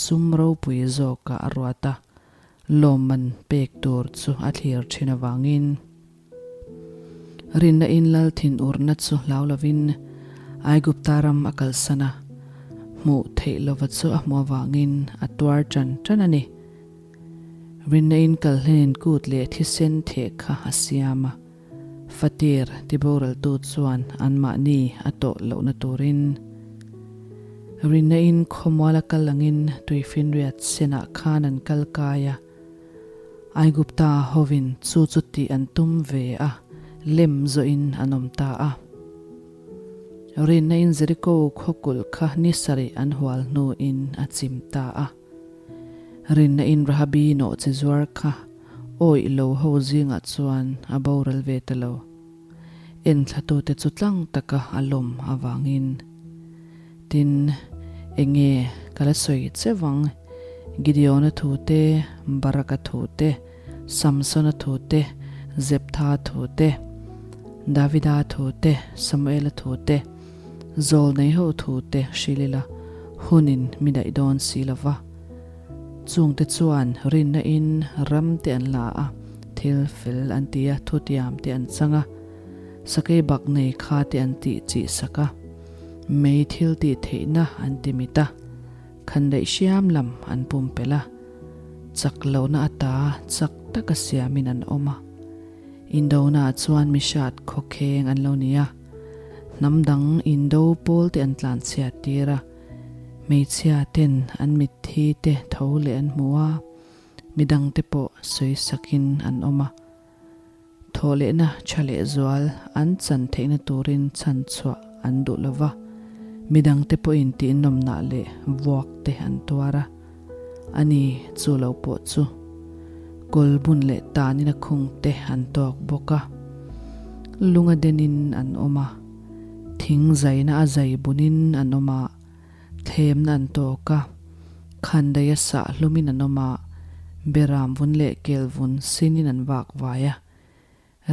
sum ropui zawkah a ruat a. Lawmman pek tur chu a thlir thin avangin rinna in lal thinurna chu hlau lovin Aigupta ram a kalsan a, hmuh theih lova chu a hmuh avangin a tuar tan tan a ni. Rinna in kalhlenin kut leh thisen theh kha a siam a, Fatir tiboraltu chuan anmahni a tawh lohna turin rinna in khawmual a kal angin tuifinriat senah khan an kal kai a, Aigupta hovin chu chu tih an tum ve a, lem zawhin an awm ta a. Rinna in Jeriko khawkulh kha ni sarih an hual hnuin a chim ta a. Rinna in Rahabi nawhchi zuar kha awih lo ho zingah chuan a boral ve ta lo. Enthlatute chu tlang taka a lawm avangin. Tin, enge ka la sawi che vang, Gideona thu te, Baraka thu te, Samsona thu te, Zeptha thu te, Davida thu te, Samuela thu te, Zawlnei ho thu te hrilh ila hunin mi daih dawn si lo va. Chungte chuan rinna in ram te an la a, thil fel an ti a, thutiam te an chang a, sakei bak nei kha te an tih chih sak a, mei thil tih theihna an ti mit a, khandaih hriam lam an pumpelh a, chak lohna ata chak taka siamin an awm a. Indona ah chuan mihrat khawkheng an lo ni a, hnam dang indo pawl te an tlanchhiat tir a, hmeichhia ten an mitthi te tho leh an hmu a, midang te pawh sawi sakin an awm a. Thawhlehna tha leh zual an chan theihna turin chhan chhuah an duh lo va, midang te pawhin tihnawmnah leh vuak te an tuar a. A ni, chu lo pawh chu kawl bun leh tanin a khung te an tawk bawk a, lunga denin an awm a, thing zaina a zai bunin an awm a, thlemna an tawk a, khandaih a sah hlumin an awm a, beram vun leh kel vun sinin an vak vai a,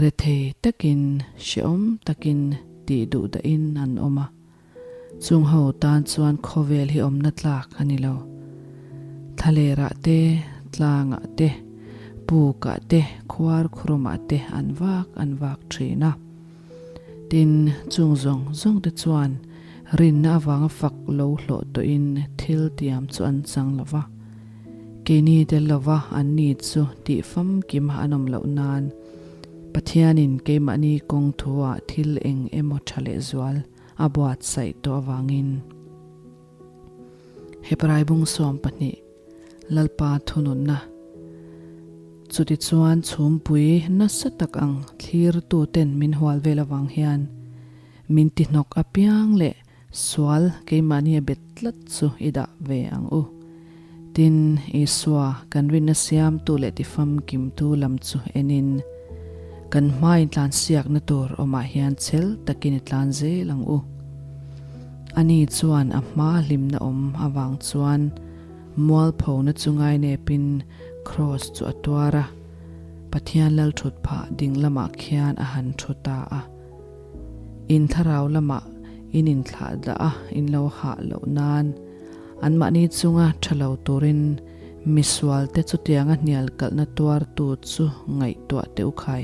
Rethei takin, hrehawm takin tih duh dahin an awm a. Chung ho tan chuan khawvel hi awmna tlak a ni lo. Thlalerah te, tlangah te, pukah te, khuar khurumah te an vak an vak thin a. Tin, chung zawng zawng te chuan rinna avanga fak lo hlawh tawhin thil tiam chu an chang lo va. Keini tel lova an ni chu tih famkim an awm loh nan Pathianin keimahni kawng thuah thil eng emaw tha lehzual a buatsaih tawh avangin Hebrai bung 12 Lalpa thununna Chutichuan chhumpui nasa tak ang thlirtuten min hual vel avang hian min tihnawk apiang leh Sual keimahni a bet tlat chu i dah ve ang u. Tin, Isua, kan rinna siamtu leh tifamkimtu lam chu enin, kan hma intlansiakna tur awmah hian chhel takin i tlan zel ang u. Ani chuan a hma hlimna awm avang chuan mualphona chu ngainepin kraws chu a tuar a, Pathian lalthut phah ding lamah khian a han thu ta a. In thlarau lamah in inthlah dah a, in lo hah loh nan anmahni chunga tha lo turin misualte chutianga hnial kalhna tuartu chu ngaihtuah teh u khai.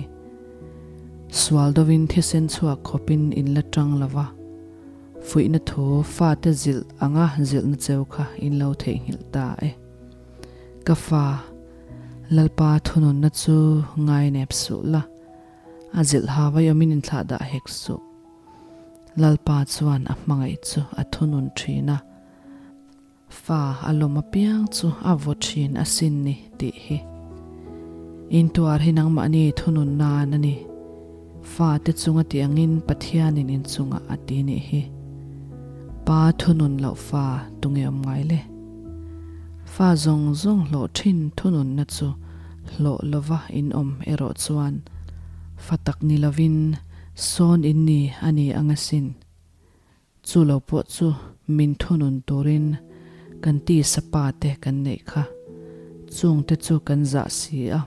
Sual dovin thisen chhuak khawpin in la tang lo va, fuihna thu fate zilh anga zilhna cheu kha in lo theihnghilh ta e. Ka fa, Lalpa thununna chu ngainep suh la. A zilh ha vai awmin inthlah dah hek suh. Lalpa chuan a hmangaih chu a thunun thin a, fa a lawm apiang chu a vaw thin asin ni tih hi. Intuar hi nangmahni thunun nan a ni. Fate chunga tih angin Pathianin inchungah a ti nih hi. Pa thunun loh fa tunge awm ngai le? Fa zawng zawng hlawh thin thununna chu. Hlawh lova in awm erawh chuan fa tak ni lovin sawn in ni a ni ang asin. Chu lo pawh chu min thunun turin kan tisa pa te kan neih kha. Chungte chu kan zah si a.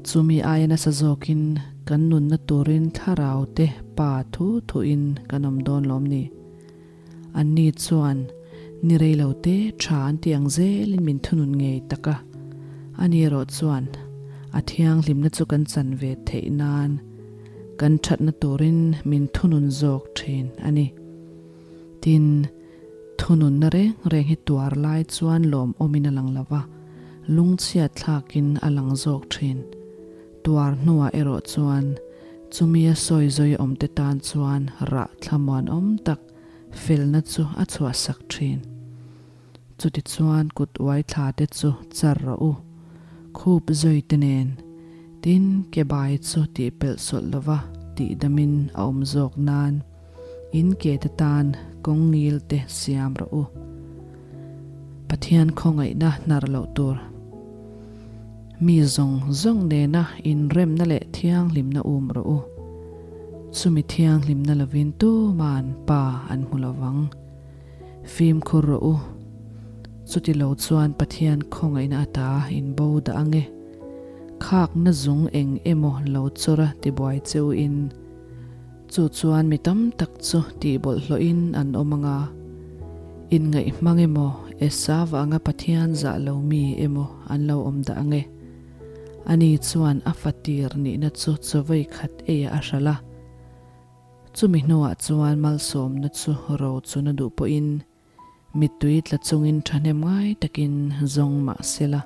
Chumi aia nasa zawkin kan nunna turin thlarau te pa thu thuin kan awm dawn lawm ni. Anni chuan ni rei lo te tha an ti ang zelin min thunun ngei tak a. Ani erawh chuan a thianghlimna chu kan chan ve theih nan kan thatna turin min thunun zawk thin a ni. Tin, thununna reng reng hi tuar lai chuan lawmawmin a lang lo va, lungchhiat thlakin a lang zawk thin. Tuar hnuah erawh chuan chumi a sawi zawi awmte tan chuan rah thlamuanawm tak felna chu a chhuahsak thin. Chutichuan kut uai thla te chu char rawh u, khup zawi te nen, tin ke bai chu tih pelh sawlh lova tih damin a awm zawk nan in ke te tan kawng ngil te siam rawh u. Pathian khawngaihna hnar loh tur. Mi zawng zawng nena inremna leh thianghlimna um rawh u. Chumi thianghlimna lovin tuman Pa an hmu lovang. Fimkhur rawh u. Chuti lo chuan Pathian khawngaihna ata in bo dah ang e. Khakna zung eng emaw lo chawr a tibuai che u in, chu chuan mi tam tak chu tih bawlhhlawhin an awm ang a. Inngaih hmang emaw, Esau anga Pathian zah lo mi emaw an lo awm dah ang e. Ani chuan a fatir nihna chu chawei khat eiah a hralh a. Chumi hnuah chuan malsawmna chu ro chuna duh pawhin mittui tla chungin thahnem ngai takin zawng mah sela,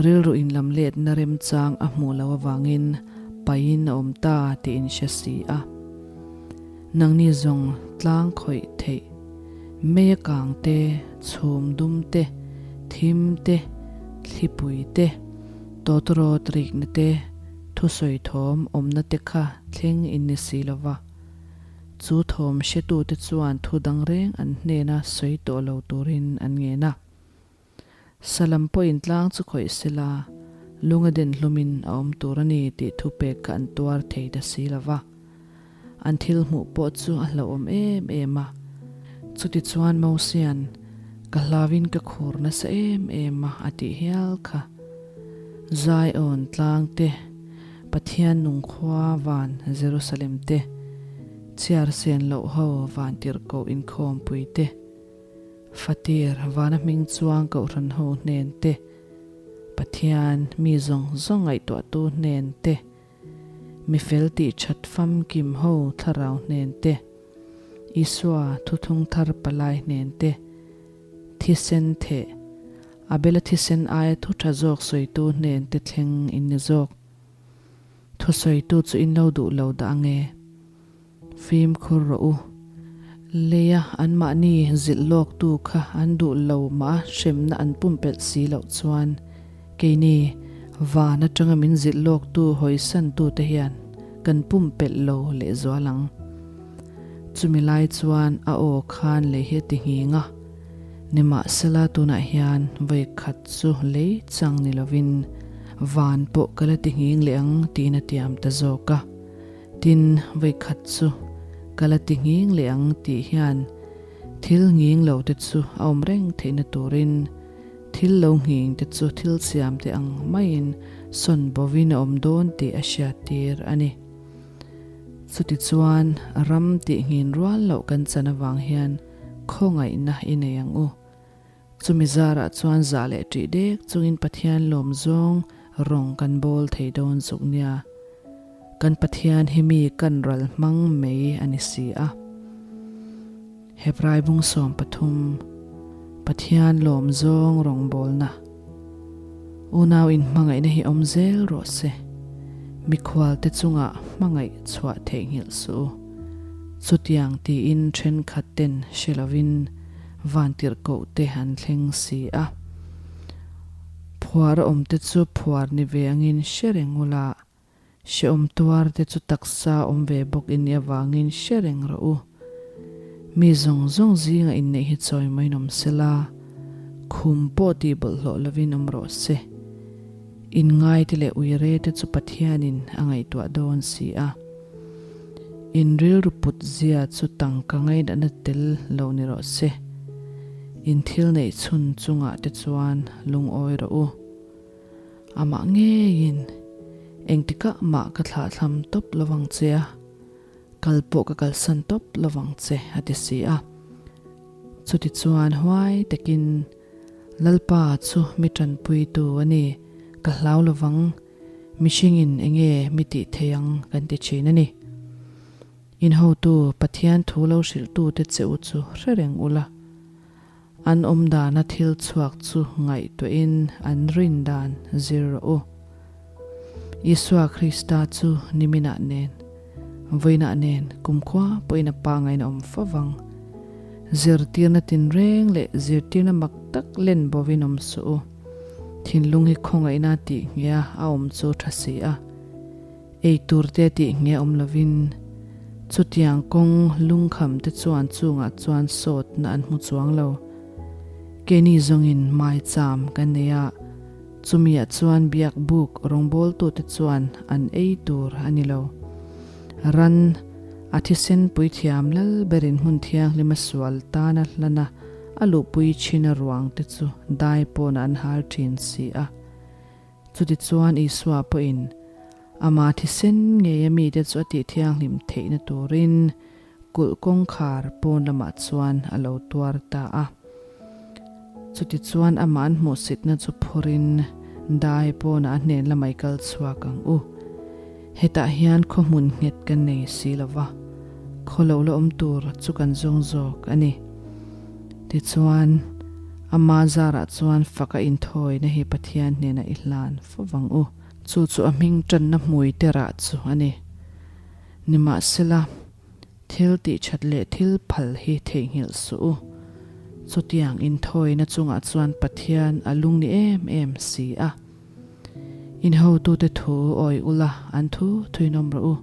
rilru inlamletna remchang a hmuh loh avangin paihin a awm ta tih in hre si a. Nangni zawng tlang khawih theih, mei a kang te, chhum dum te, thim te, thlipui te, tawtawrawt rikna te, Thusawi thawm awmna te kha thleng in ni si lo va. Chu thawm hretute chuan thu dang reng an hnena sawi tawh lo turin an ngen a. Salam pawhin tlang chu khawih sela, lung a den hlumin a awm tur a ni tih thupek kha an tuar thei ta si lo va. An thil hmuh pawh chu a hlauhawm em em a. Chutichuan Mosia'n, Ka hlauin ka khur nasa em em a, a tih hial kha. Zion tlang te, Pathian nungkhua van Jerusalem te, chhiar sen loh ho van tirhkoh inkhawmpui te, Fatir vana hming chuang kohhran ho hnen te, Pathian mi zawng zawng ngaihtuahtu hnen te, Mi fel tih that famkim ho thlarau hnen te, Isua thuthung thar palai hnen te, thisen theh, Abela thisen aia thu tha zawk sawitu hnen te thleng in ni zawk. Thusawitu chu in lo duh lo dah ange. Fimkhur rawh u. Leia anmahni zilh lawktu kha an duh lo mah a hremna an pumpelh si loh chuan keini van atanga min zilh lawktu hawisantute hian kan pumpelh lo lehzual ang. Chumi lai chuan a aw khan lei hi a ti nghing a, nimahsela tunah hian vawi khat chu lei chang ni lovin van pawh ka la ti nghing leh ang tiin a tiam ta zawk a. Tin, vawikhat chu ka la ti nghing leh ang tih hian thil nghing lo te chu a awm reng theihna turin thil lo nghing te chu thil siam te ang maiin sawn bovin a awm dawn tih a hriattir a ni. Chutichuan, ram tih nghin rual loh kan chan avang hian khawngaihna i nei ang u. Chumi zarah chuan zah leh ṭih dek chungin Pathian lawm zawng rawng kan bawl thei dawn zuk nia. Kan Pathian hi mi kan ral hmang mai a ni si a. Hebrai bung 13, Pathian lawm zawng rawng bawlna. Unau inhmangaihna hi awm zel rawh se. Mikhualte chungah hmangaih chhuah theihnghilh suh u. Chutiang tiin thenkhat ten hre lovin Vantirhkoh te an thleng si a. Phuar a awm te chu phuar ni ve angin hre reng ula, hrehawm tuar te chu taksa awm ve bawk i nih avangin hre reng rawh u. Mi zawng zawng zinga inneih hi chawi mawiin awm sela, khum pawh tih bawlhhlawh lovin awm rawh se. Inngaite leh uire te chu Pathianin a ngaihtuah dawn si a. In rilru put zia chu tangka ngainatna tel lo ni rawh se. In thil neih chhun chungah te chuan lungawi rawh u. Amah ngeiin engtikah mah ka thlahthlam tawp lovang che a, kal pawh ka kalsan tawp lovang che a ti si a. Chutichuan huai takin Lalpa chu mi tanpuitu a ni, ka hlau lovang, mihringin enge mi tih thei ang kan ti thin a ni. In hotu Pathian thu lo hrilhtute che u chu hre reng ula. An awm dana thil chhuak chu ngaihtuahin an rin dan zir rawh u. Isua Krista chu niminah nen, vawiinah nen kumkhua pawhin a pangain a awm fo vang. Zirtirna tinreng leh zirtirna mak tak len bovin awm suh u. Thinlung hi khawngaihna tih nghia a awm chu tha si a. Ei tur te tih nge awm lovin chutiang kawng lungkham te chuan chungah chuan sawtna an hmu chuang lo. Keini zawngin maicham kan nei a, chumiah chuan biak buk rawngbawltute chuan an ei tur a ni lo. Ran a thisen puithiam lal berin hmun thianghlima sual tana hlana a luhpui thin a ruang te chu dai pawnah an hal thin si a. Chutichuan Isua pawhin ama thisen ngeia mite chu a tihthianghlim theihna turin kulh kawngkhar pawn lamah chuan a lo tuar ta a. Chutichuan amah an hmuhsitna chu phurin dai pawnah a hnen lamah i kal chhuak ang u. Hetah hian khaw hmun nghet kan nei si lo va, khaw lo la awm tur chu kan zawng zawk a ni. Tichuan, ama zarah chuan faka inthawina hi Pathian hnenah i hlan fo vang u. Chu chu a hming tanna hmui te rah chu a ni. Nimahsela, thil tihṭhat leh thil phal hi theihnghilh suh u. Chutiang inthawina chungah chuan Pathian a lungni em em si a. In hotute thu awi ula an thu thuinawm rawh u.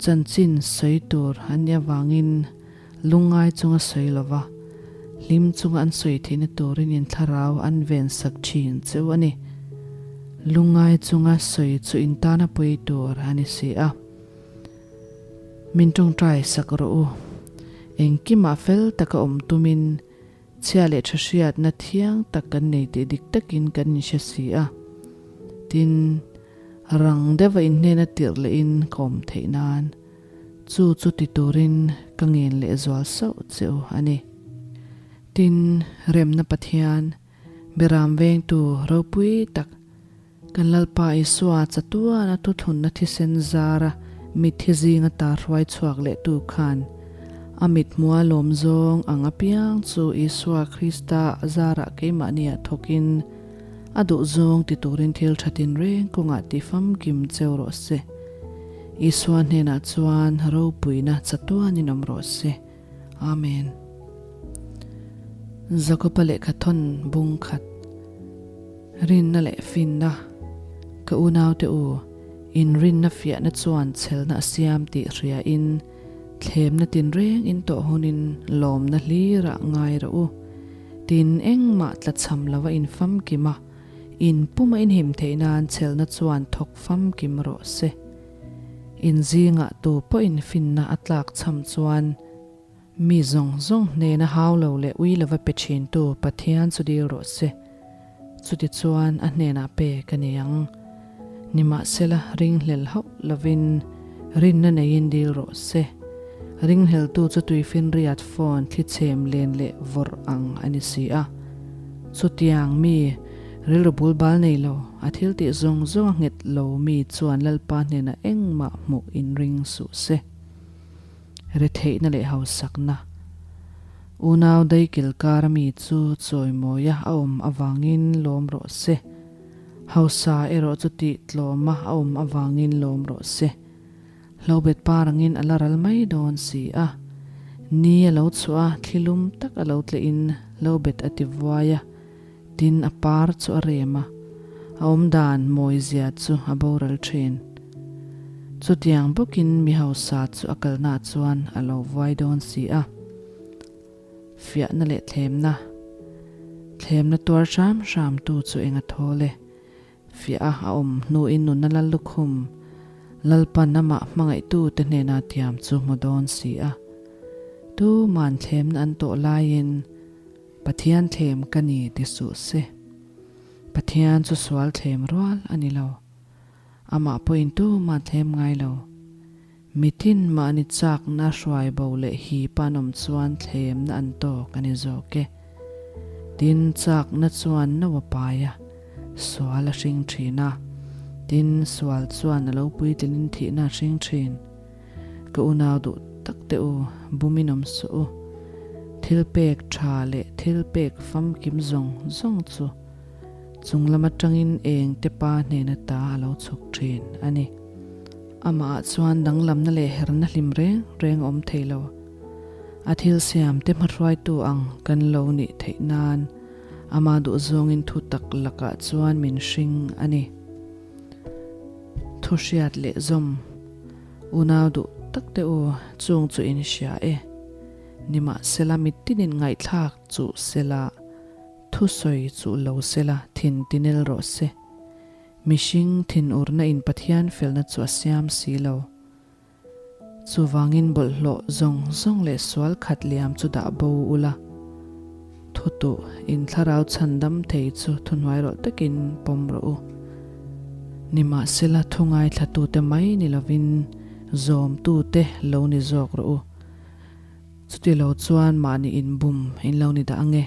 Chanchin sawi tur an nih avangin lungngai chunga sawi lova, hlim chunga an sawi theihna turin in thlarau an vensak thin cheu a ni. Lungngai chunga sawi chu in tana pawi tur a ni si a. Min tawngtai sak rawh u. Engkimah fel taka awm tumin Chhia leh tha hriatna thiang tak kan nei tih dik takin kan inhre si a. Tin, rang deuha inhnena tirh lehin ka awm theih nan chu chu ti turin ka ngen leh zual sauh che u a ni. Tin, remna Pathian, Beram vengtu ropui tak, Kan Lalpa Isua chatuan a thuthlunna thisen zara mitthi zinga ta hruai chhuak lehtu khan a mithmua lawm zawng ang apiang chu Isua Krista zarah keimahniah thawkin a duh zawng ti turin thil tha tinreng kawngah ti famkim cheu rawh se. Isua hnenah chuan ropuina chatuanin awm rawh se. Amen. Jakoba lehkha thawn bung khat. Rinna leh finna, Ka unaute u, in rinna fiahna chuan chhelna a siam tih hriain, thlemna tinreng in tawh hunin lawmna hlirah ngai rawh u. Tin, engmah tlachham lova in famkim a, in puma in him theih nan chhelna chuan thawk famkim rawh se. In zingah tu pawhin finna a tlak chham chuan, Mi zawng zawng hnena hau lo leh ui lova pe thintu Pathian chu dil rawh se. Chutichuan a hnenah pek a ni ang. Nimahsela ringhlel hauh lovin rinna neiin dil rawh se. Ringhleltu chu tuifinriat phone thlichhem len leh vawrh ang a ni si a. Chutiang mi rilru bulbal nei lo, a thil tih zawng zawng a nghet lo mi chuan Lalpa hnenah engmah hmuh inring suh se. Retheihna leh hausakna. Unau daikil kara mi chu chawimawia a awm avangin lawm rawh se. Hausa erawh chu tih tlawma a awm avangin lawm rawh se. Hlobet par angin a la ral mai dawn si a. Ni a lo chhuah a, thli lum tak a lo tlehin hlobet a ti vuai a, tin a par chu a rem a, a awmdan mawizia chu a boral thin. Chutiang bawkin mi hausa chu a kalnaah chuan a lo vuai dawn si a. Fiahna leh thlemna. Thlemna tuar hram hramtu chu eng a thawl e. Fiah a a awm hnuin nunna lal lukhum Lalpan amah hmangaihtute hnena tiam chu hmu dawn si a. Tuman thlemna an tawh laiin Pathian thlem ka ni ti suh se. Pathian chu sual thlem rual a ni lo. Amah pawhin tumah thlem ngai lo. Mitin mahni chakna hruai bo leh hip an awm chuan thlemna an tawk a ni zawk e. Tin, chakna chuan no a pai a, sual a hring thin a. Tin, sual chuan a lo puitlinin thihna a hring thin. Ka unau duh tak teh u, bumin awm suh u. Thil pek tha leh thil pek famkim zawng zawng chu chung lam atangin eng te pa hnena ta a lo chhuk thin a ni. Amah ah chuan danglamna leh herna hlim reng reng a awm thei lo. A thil siam te hmahruaitu ang kan lo nih theih nan ama duhzawngin thu tak lakah chuan min hring a ni. Thu hriat leh zawm unau duh tak te u chung chu in hria e. Nimahsela mitinin ngaihthlak chuh sela thusawi chuh lo sela thin tinel rawh se. Mihring thinurna in Pathian felna chu a siam si lo. Chuvangin bawlhhlawh zawng zawng leh sual khat liam chu dah bo ula. Thutuh in thlarau chhandam thei chu thuhnuai rawlh takin pawm rawh u. Nimahsela thu ngaithlatute mai ni lovin zawmtute lo ni zawk rawh u. Chuti lo chuan mahni inbum in lo ni dah ange.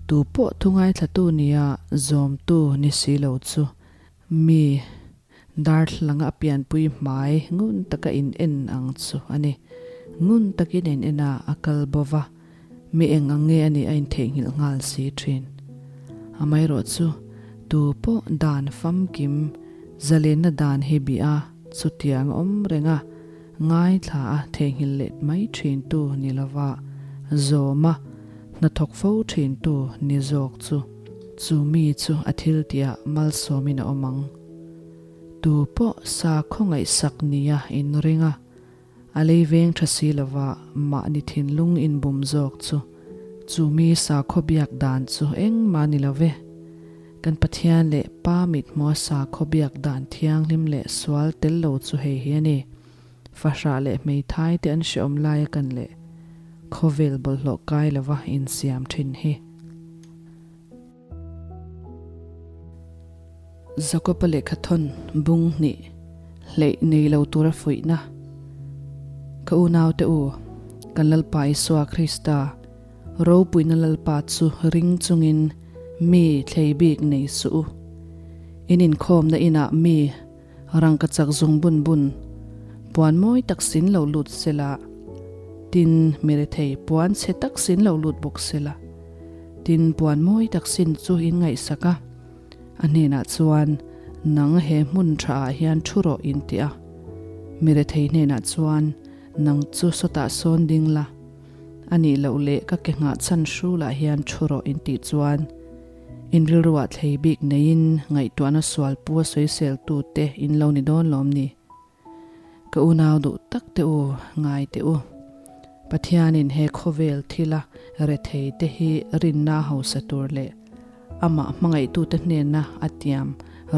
Tu pawh thu ngaithlatu nia zawmtu ni si lo chu mi darthlanga a pianpui hmai ngun taka in en ang chu a ni. Ngun takin a in en a, a kal bo va, mi eng ang nge a nih a intheihnghilh nghal si thin. Amaherawhchu, tu pawh dan famkim zalenna dan hi bih a, chutiang a awm reng a, Ngaithla a theihnghilh let mai thintu ni lova zawma hnathawk fo thintu ni zawk chu chu mi chu a thil tihah malsawmin a awm ang. Tu pawh sa khawngaihsak nia inring a, a lei veng tha si lova mahni thinlung inbum zawk chu chu mi sakhaw biak dan chu engmah ni lo ve. Kan Pathian leh Pa mithmua sakhaw biak dan thianghlim leh sual tel lo chu hei hi a ni. Fahrah leh hmeithai te an hreawm laia kan leh khawvel bawlhhlawh kai lova insiam thin hi. Jakoba lehkhathawn bung hnih hleih nei lo tura fuihna. Ka unaute u, kan Lalpa Isua Krista, Ropuina Lalpa chu ring chungin mi thlei bik nei suh u. In inkhawmna inah mi rangka chak zung bun bun puan mawi tak sin lo lut sela, tin mi rethei puan chhe tak sin lo lut bawk sela, tin puan mawi tak sin chu in ngaihsak a, a hnenah chuan nang he hmun tha ah hian thu rawh in ti a, mi rethei hnenah chuan nang chu sawtah sawn ding la. A nih loh leh ka ke nghah chhan hrulah hian thu rawh in tih chuan in rilruah thlei bik neiin ngaihtuahna sual pu a sawisel tu te in lo ni dawn lawm ni? Ka unau duh tak te u, ngai teh u. Pathianin he khawvel thila rethei te hi rinna hausa tur leh amah hmangaihtute hnena a tiam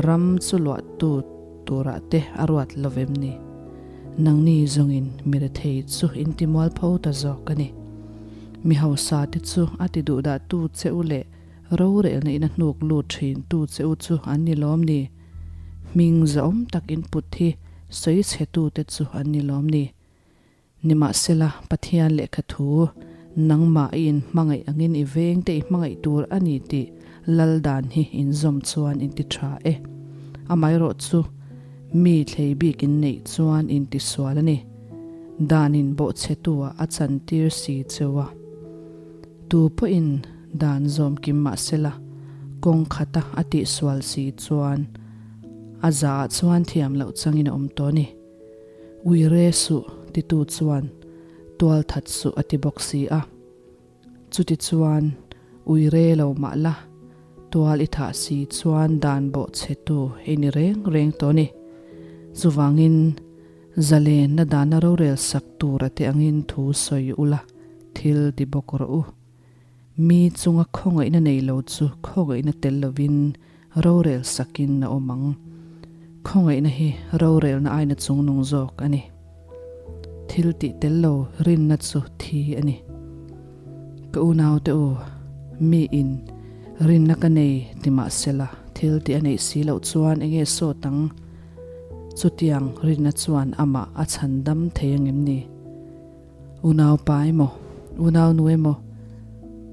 ram chu luahtu turah te a ruat lo vem ni? Nangni zawngin mi rethei chu in ti mualpho ta zawk a ni. Mi hausa te chu a ti duhdahtu che u leh rorelna in a hnuk lut thintu che u chu an ni lawm ni? Hming zahawm tak in put hi sawi chhetute chu an ni lawm ni? Nimahsela, Pathian lehkha thu, Nangmah i inhmangaih angin i vengte i hmangaih tur a ni tih lal dan hi inzawm chuan inti tha e. Amaherawh chu, mi thlei bik inneih chuan inti sual a ni. Danin bawhchhetu-ah a chantir si cheu a. Tu pawhin dan zawm kim mahsela, kawng khata a tihsual si chuan a zaah chuan thiam loh changin a awm tawh a ni. Uire suh titu chuan tual that suh a ti bawk si a. Chuti chuan uire lo mah la, tual i thah si chuan dan bawh chhetu i ni reng reng tawh a ni. Chuvangin zalenna dana rorel sak tura te angin thu sawi ula thil ti bawk rawh u. Mi chunga khawngaihna nei lo chu khawngaihna tel lovin. rorel sakin a awm ang. Khawngaihna hi rorelna aina chungnung zawk a ni. Thil tih tel lo rinna chu thi a ni. Ka unaute u, mi in rinna ka nei ti mah sela thil tih a neih si loh chuan enge sawt ang? Chutiang rinna chuan amah a chhan dam thei angem ni? Unau pa emaw, unau nu emaw,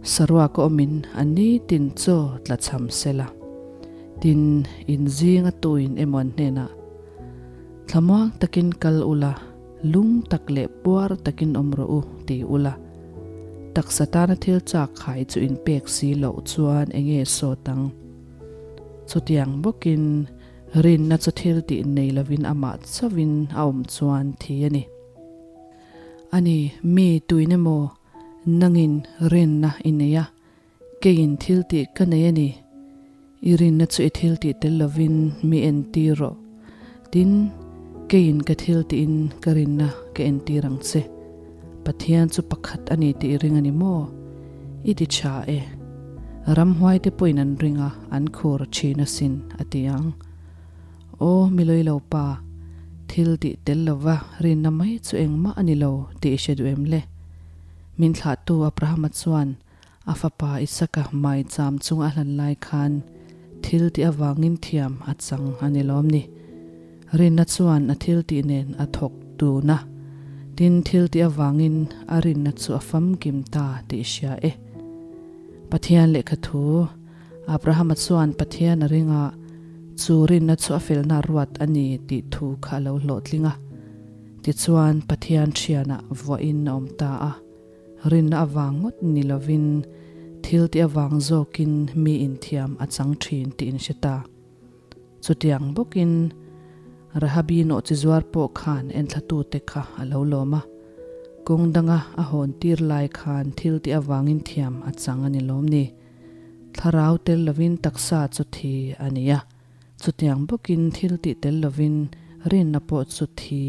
saruak a awmin a nitin chaw tla cham sela, tin in zing a tuin emaw an hnenah, Thlamuang takin kal ula, lung tak leh puar takin awm rawh u, ti ula. Taksa tana thil chak khai chu in pek si loh chuan enge sawt ang? Chutiang bawkin rinna chu thil tih nei lovin amah chauhin a awm chuan thi a ni. A ni, mi tuin emaw nangin rinna i nei a, Keiin thil tih ka nei a ni. I rinna chu i thil tih tel lovin mi entir rawh. Tin, keiin ka thil tihin ka rinna ka entir ang che. Pathian chu pakhat a ni tih i ring a ni maw? I ti tha e. Ramhuaite pawhin an ring a, an khur thin asin, a ti ang. Aw, mi lawi lo pa, thil tih tel lova rinna mai chu engmah a ni lo tih i hre duh em le? Min thlahtu Abrahama chuan A fapa Isaka maicham chung a hlan lai khan thil tih avangin thiam a chang a ni lawm ni. Rinna chuan a thil tih nen a thawk dun a, tin thil tih avangin a rinna chu a famkim ta tih hria e. Pathian lehkha thu, Abrahama chuan Pathian a ring a, chu rinna chu a felna ruat a ni tih thu kha a lo hlawhtling a. Tichuan Pathian thianah vuahin a awm ta a. Rinna avang ngawt ni lovin thil tih avang zawkin mi inthiam a chang thin tih in hre ta. Chutiang bawkin Rahabi nawhchi zuar pawh khan enthlatute kha a lo lawm a, kawng danga a hawn tir lai khan thil tih avangin thiam a chang a ni lawm ni. Thlarau tel lovin taksa chu thi a ni a, chutiang bawkin thil tih tel lovin rinna pawh chu thi.